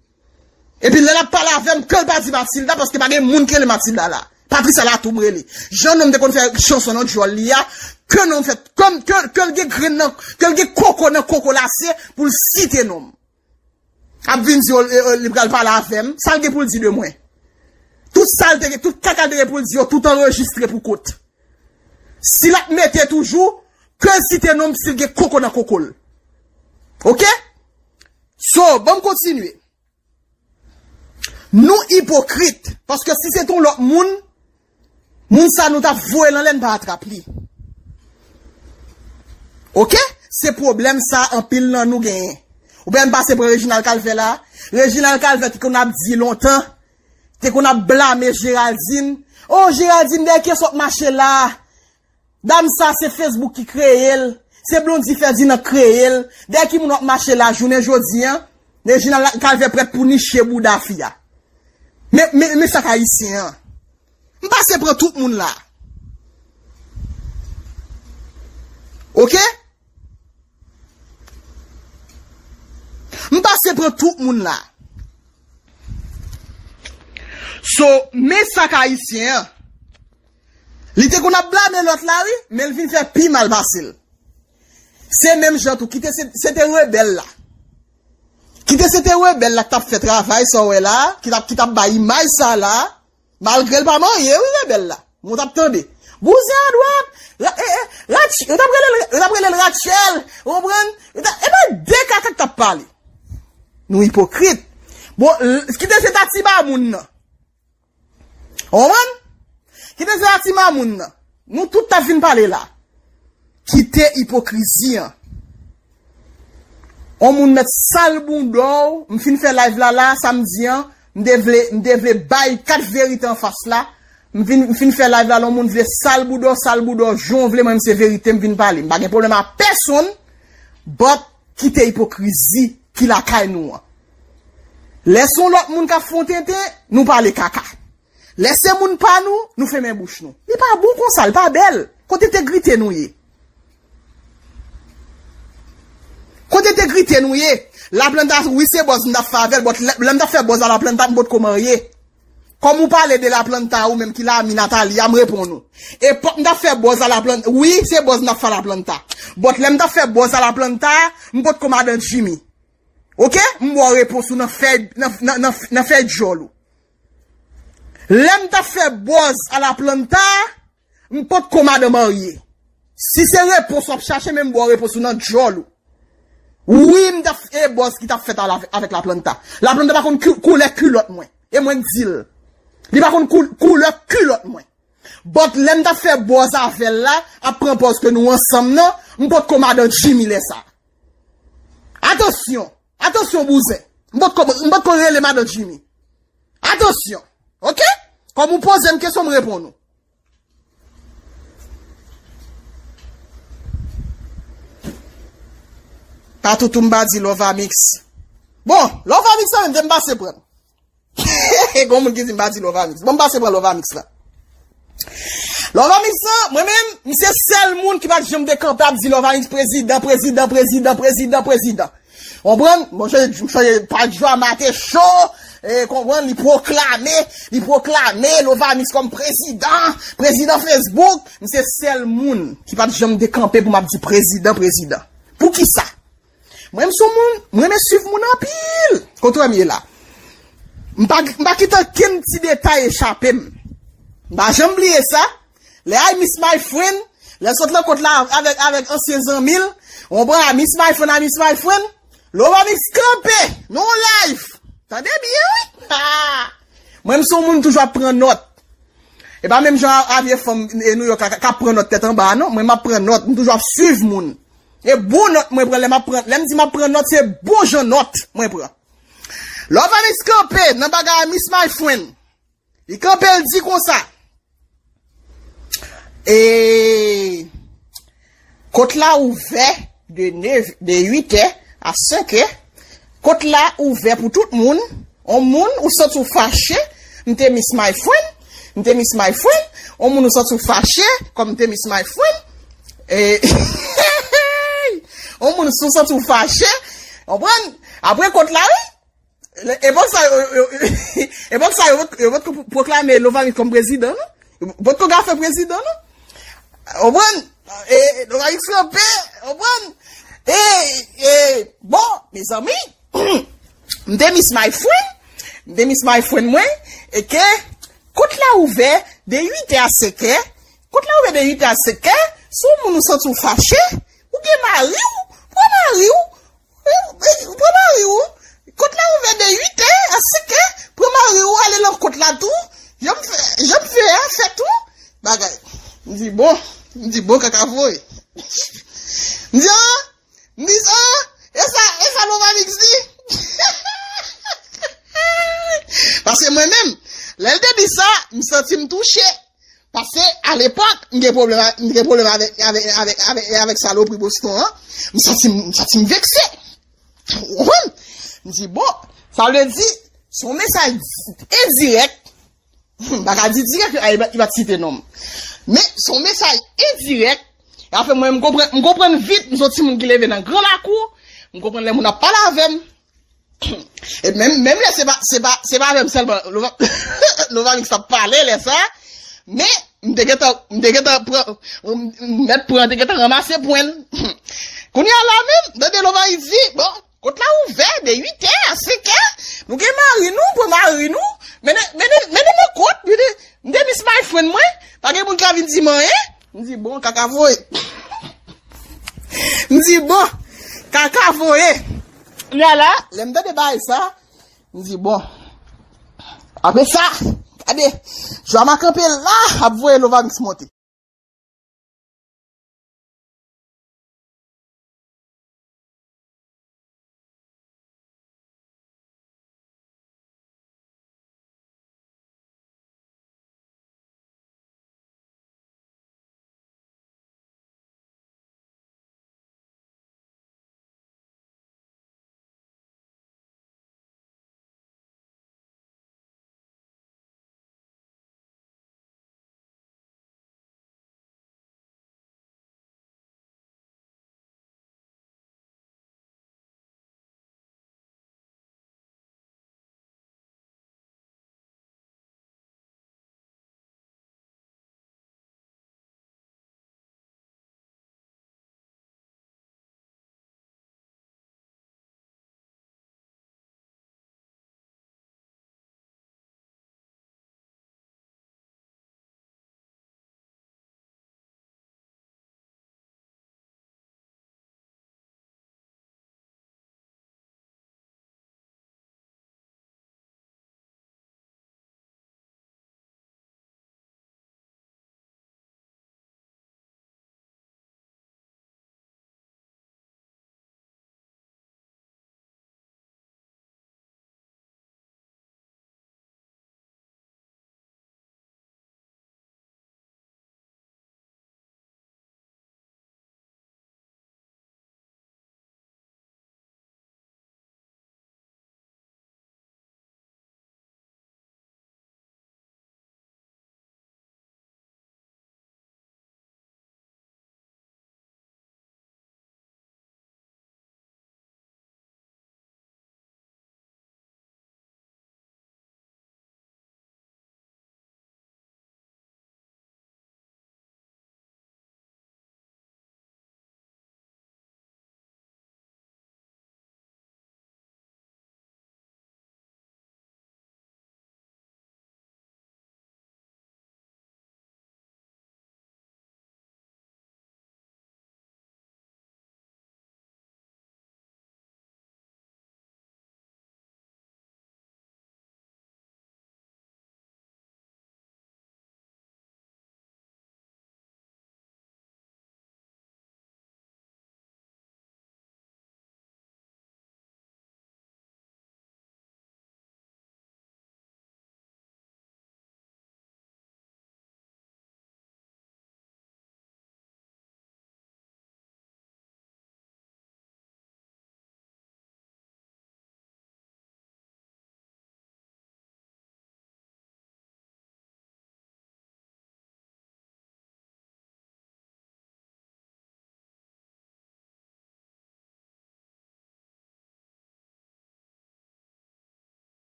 Epi lè l ap pale avè m, ke l pa di Matilda, paske pa gen moun ki rele Matilda la. Patricia Latou m rele. Jan nonm te konn fè chanson nan djòl li a, ke nonm fè, kòm, ke, ke l gen grenn nan, ke l gen koko nan koko lase pou l site nonm. Ap vin di, oh, eh, eh, li pral pale avè m. Sa l gen pou l di de mwen? Tout sa l te gen, tout kaka l te gen pou l di yo, tout anrejistre pou kont. Si l ap mete toujou, ke l site non m si l gen koko nan koko l. Oke? So, ban m kontinye. Nou ipokrit, paske si se t on lòt moun, moun sa nou t ap voye l anlè, n pa atrap li. Oke? Se pwoblèm sa anpil nan nou genyen. Ou pa pase pran Reginald Calvert la. Reginald Calvert te konn ap di lontan, te konn ap blame Géraldine. Oh, Géraldine, dèyè kiyès w ap mache la? Dam sa, se Facebook ki kreye l. Se Blondy Ferdinand k kreye l. Dèyè ki moun w ap mache la jounen jodi an? Reginald Calvert prèt pou niche bouda fi a. Men, men, men sa k ayisyen an. M pase pran tout moun la. Oke? M pase pran tout moun la. So, men sa k ayisyen an. Li te konn ap blame lòt la, wi, men l vin fè pi mal pase l. Se menm jan tou, kite se, se te rebèl la. Kite se te rebèl la k t ap fè travay sa w wè la, ki t ap, ki t ap bay imaj sa la, malgre l pa marye, wi, rebèl la. Mwen t ap tande. Bouzen adwat, ra, e, e, Rach, yo t ap rele l, yo t ap rele l Rachel, ou konprann? Yo t ap, e pa de kaka k t ap pale. Nou ipokrit. Bon, l, kite se ta ti mamoun nan. Ou konprann? Kite se ta ti mamoun nan. Nou tout t ap vin pale la. Kite ipokrizi an. On moun mèt sal bouda w, m fin fè live la la, samdi an, m te vle, m te vle bay kat verite anfas la. M fin, m fin fè live la, on moun vle sal bouda w, sal bouda w, jan w vle, mwen m se verite, m vin pale. M pa gen pwoblèm a pèsonn, but kite ipokrizi ki lakay nou an. Lè se on lòt moun k ap fè on tenten, nou pale kaka. Lè se moun pa nou, nou fèmen bouch nou. Li pa bon konsa, li pa bèl. Kote entegrite nou ye? Kote entegrite nou ye? Laplanta, wi, se buzz m t ap fè avè l, but lè, lè m t ap fè buzz a Laplanta, m potko marye. Kòm ou pale de Laplanta, ou menm ki la, mi Natalia, m reponn ou. Epòk m t ap fè buzz a Laplanta, wi, se buzz m t ap fè a Laplanta. But lè m t ap fè buzz a Laplanta, m potko madan Jimmy. Oke? M ba w repons ou nan fèy, nan, nan, nan, nan fèy djòl ou. Lè m t ap fè buzz a Laplanta, m potko madan marye. Si se repons w ap chache, men m ba w repons ou nan djòl ou. Wi, m t ap, e buzz ki t ap fèt a la, avèk Laplanta. Laplanta pa konn ki, koulè kilòt mwen. E mwen k di l. Li pa konn kou, koulè kilòt mwen. But lè m t ap fè buzz avè l la, ap pran pòz ke nou ansanm nan, m potko madan Jimmy lè sa. Atansyon, atansyon bouzen. M potko, m potko rele madan Jimmy. Atansyon, oke? Kòm ou poze m kesyon, m reponn ou. Patoutou m pa di Lovamix. Bon, Lovamix sa menm, te m pase pran. Gon moun ki di m pa di Lovamix. Bon, m pase pran Lovamix la. Lovamix lan, mwen menm, m se sèl moun ki pa t janm te kanpe ap di Lovamix prezidan, prezidan, prezidan, prezidan, prezidan. Konprann? Bon, se, se pa Joama te cho, e, konprann, li pwoklame, li pwoklame Lovamix kòm prezidan, prezidan Facebook. M se sèl moun ki pa t janm te kanpe pou m ap di prezidan, prezidan. Poukisa? Mwen, m se yon moun, mwen renmen swiv moun anpil. Kote w wè m ye la? M pa, m pa kite okenn ti detay echape m. M pa janm bliye sa. Lè I miss my friend, lè l sot nan kont la avèk, avèk ansyen zanmi l, w konprann, I miss my friend, I miss my friend, Lovamix kanpe nan yon live. Tande byen, wi. Ha! Mwen, m se yon moun toujou ap pran nòt. E pa menm jan a vye fanm e New York la k ap pran nòt tèt anba a, non. Mwen, m ap pran nòt. M toujou ap swiv moun. E bon nòt mwen pran lè m ap pran, lè m di m ap pran nòt, se bon jan nòt mwen pran. Lovamix kanpe nan bagay a Miss My Friend. Li kanpe, l di konsa. E kont la ouvè de nèf, de uit è a senk è. Kont la ouvè pou tout moun. On moun ou santi w fache, m te miss my friend, m te miss my friend. On moun ou santi w fache, kòm m te miss my friend. E, on moun si w santi w fache, konprann? Apre kont la, wi. Epòk sa yo, yo, yo, epòk sa yo, yo potko pwoklame Lovamix kòm prezidan, non? Yo potko ka fè prezidan, non? Konprann? E, Lovamix kanpe, konprann? E, e, bon, mezanmi, m te miss my friend, m te miss my friend mwen, e ke kont la ouvè de uit è a senk è, kont la ouvè de uit è a senk è, si w moun ou santi w fache, ou gen mari w, pran mari w, Ou pran mari w. Kont la ouvè de uit è a senk è. Pran mari w, ale nan kont la tou. Jan m fè, jan m fè a, fè tou. Bagay. M di bon. M di bon, kaka voye. M di, ah, m di sa, e sa, e sa Lovamix di. Paske mwen menm, lè l te di sa, m santi m touche. Paske, alepòk, m gen pwoblèm a, m gen pwoblèm avèk, avèk, avèk, avèk, avèk salopri Boston an. M santi m, m santi m vekse. Ou konprann? M di, bon, sa vle di, se yon mesaj endirèk. M pa ka di dirèk, a, li pa, li pa t site non m. Men, se yon mesaj endirèk. E afè mwen, m konprann, m konprann vit, m se yon timoun ki leve nan gran lakou. M konprann lè moun ap pale avè m. E menm, menm lè se pa, se pa, se pa avè m sèlman Lova-, Lovamix t ap pale lè sa. Men, m te gentan, m te gentan pran, m, mèt pran, te gentan ranmase pwen l. Kounye a la menm, m tande Lovamix di, bon, kont la ouvè de uit è a senk è, nou gen mari nou, pran mari nou, mennen, mennen, mennen nan kont, m te, m te miss my friend mwen, pa gen moun ki ka vin di m anyen. M di, bon, kaka voye. M di, bon, kaka voye. Kounye a la, lè m tande bagay sa, m di, bon. Apre sa, gade, Joama kanpe la, ap voye Lovamix monte.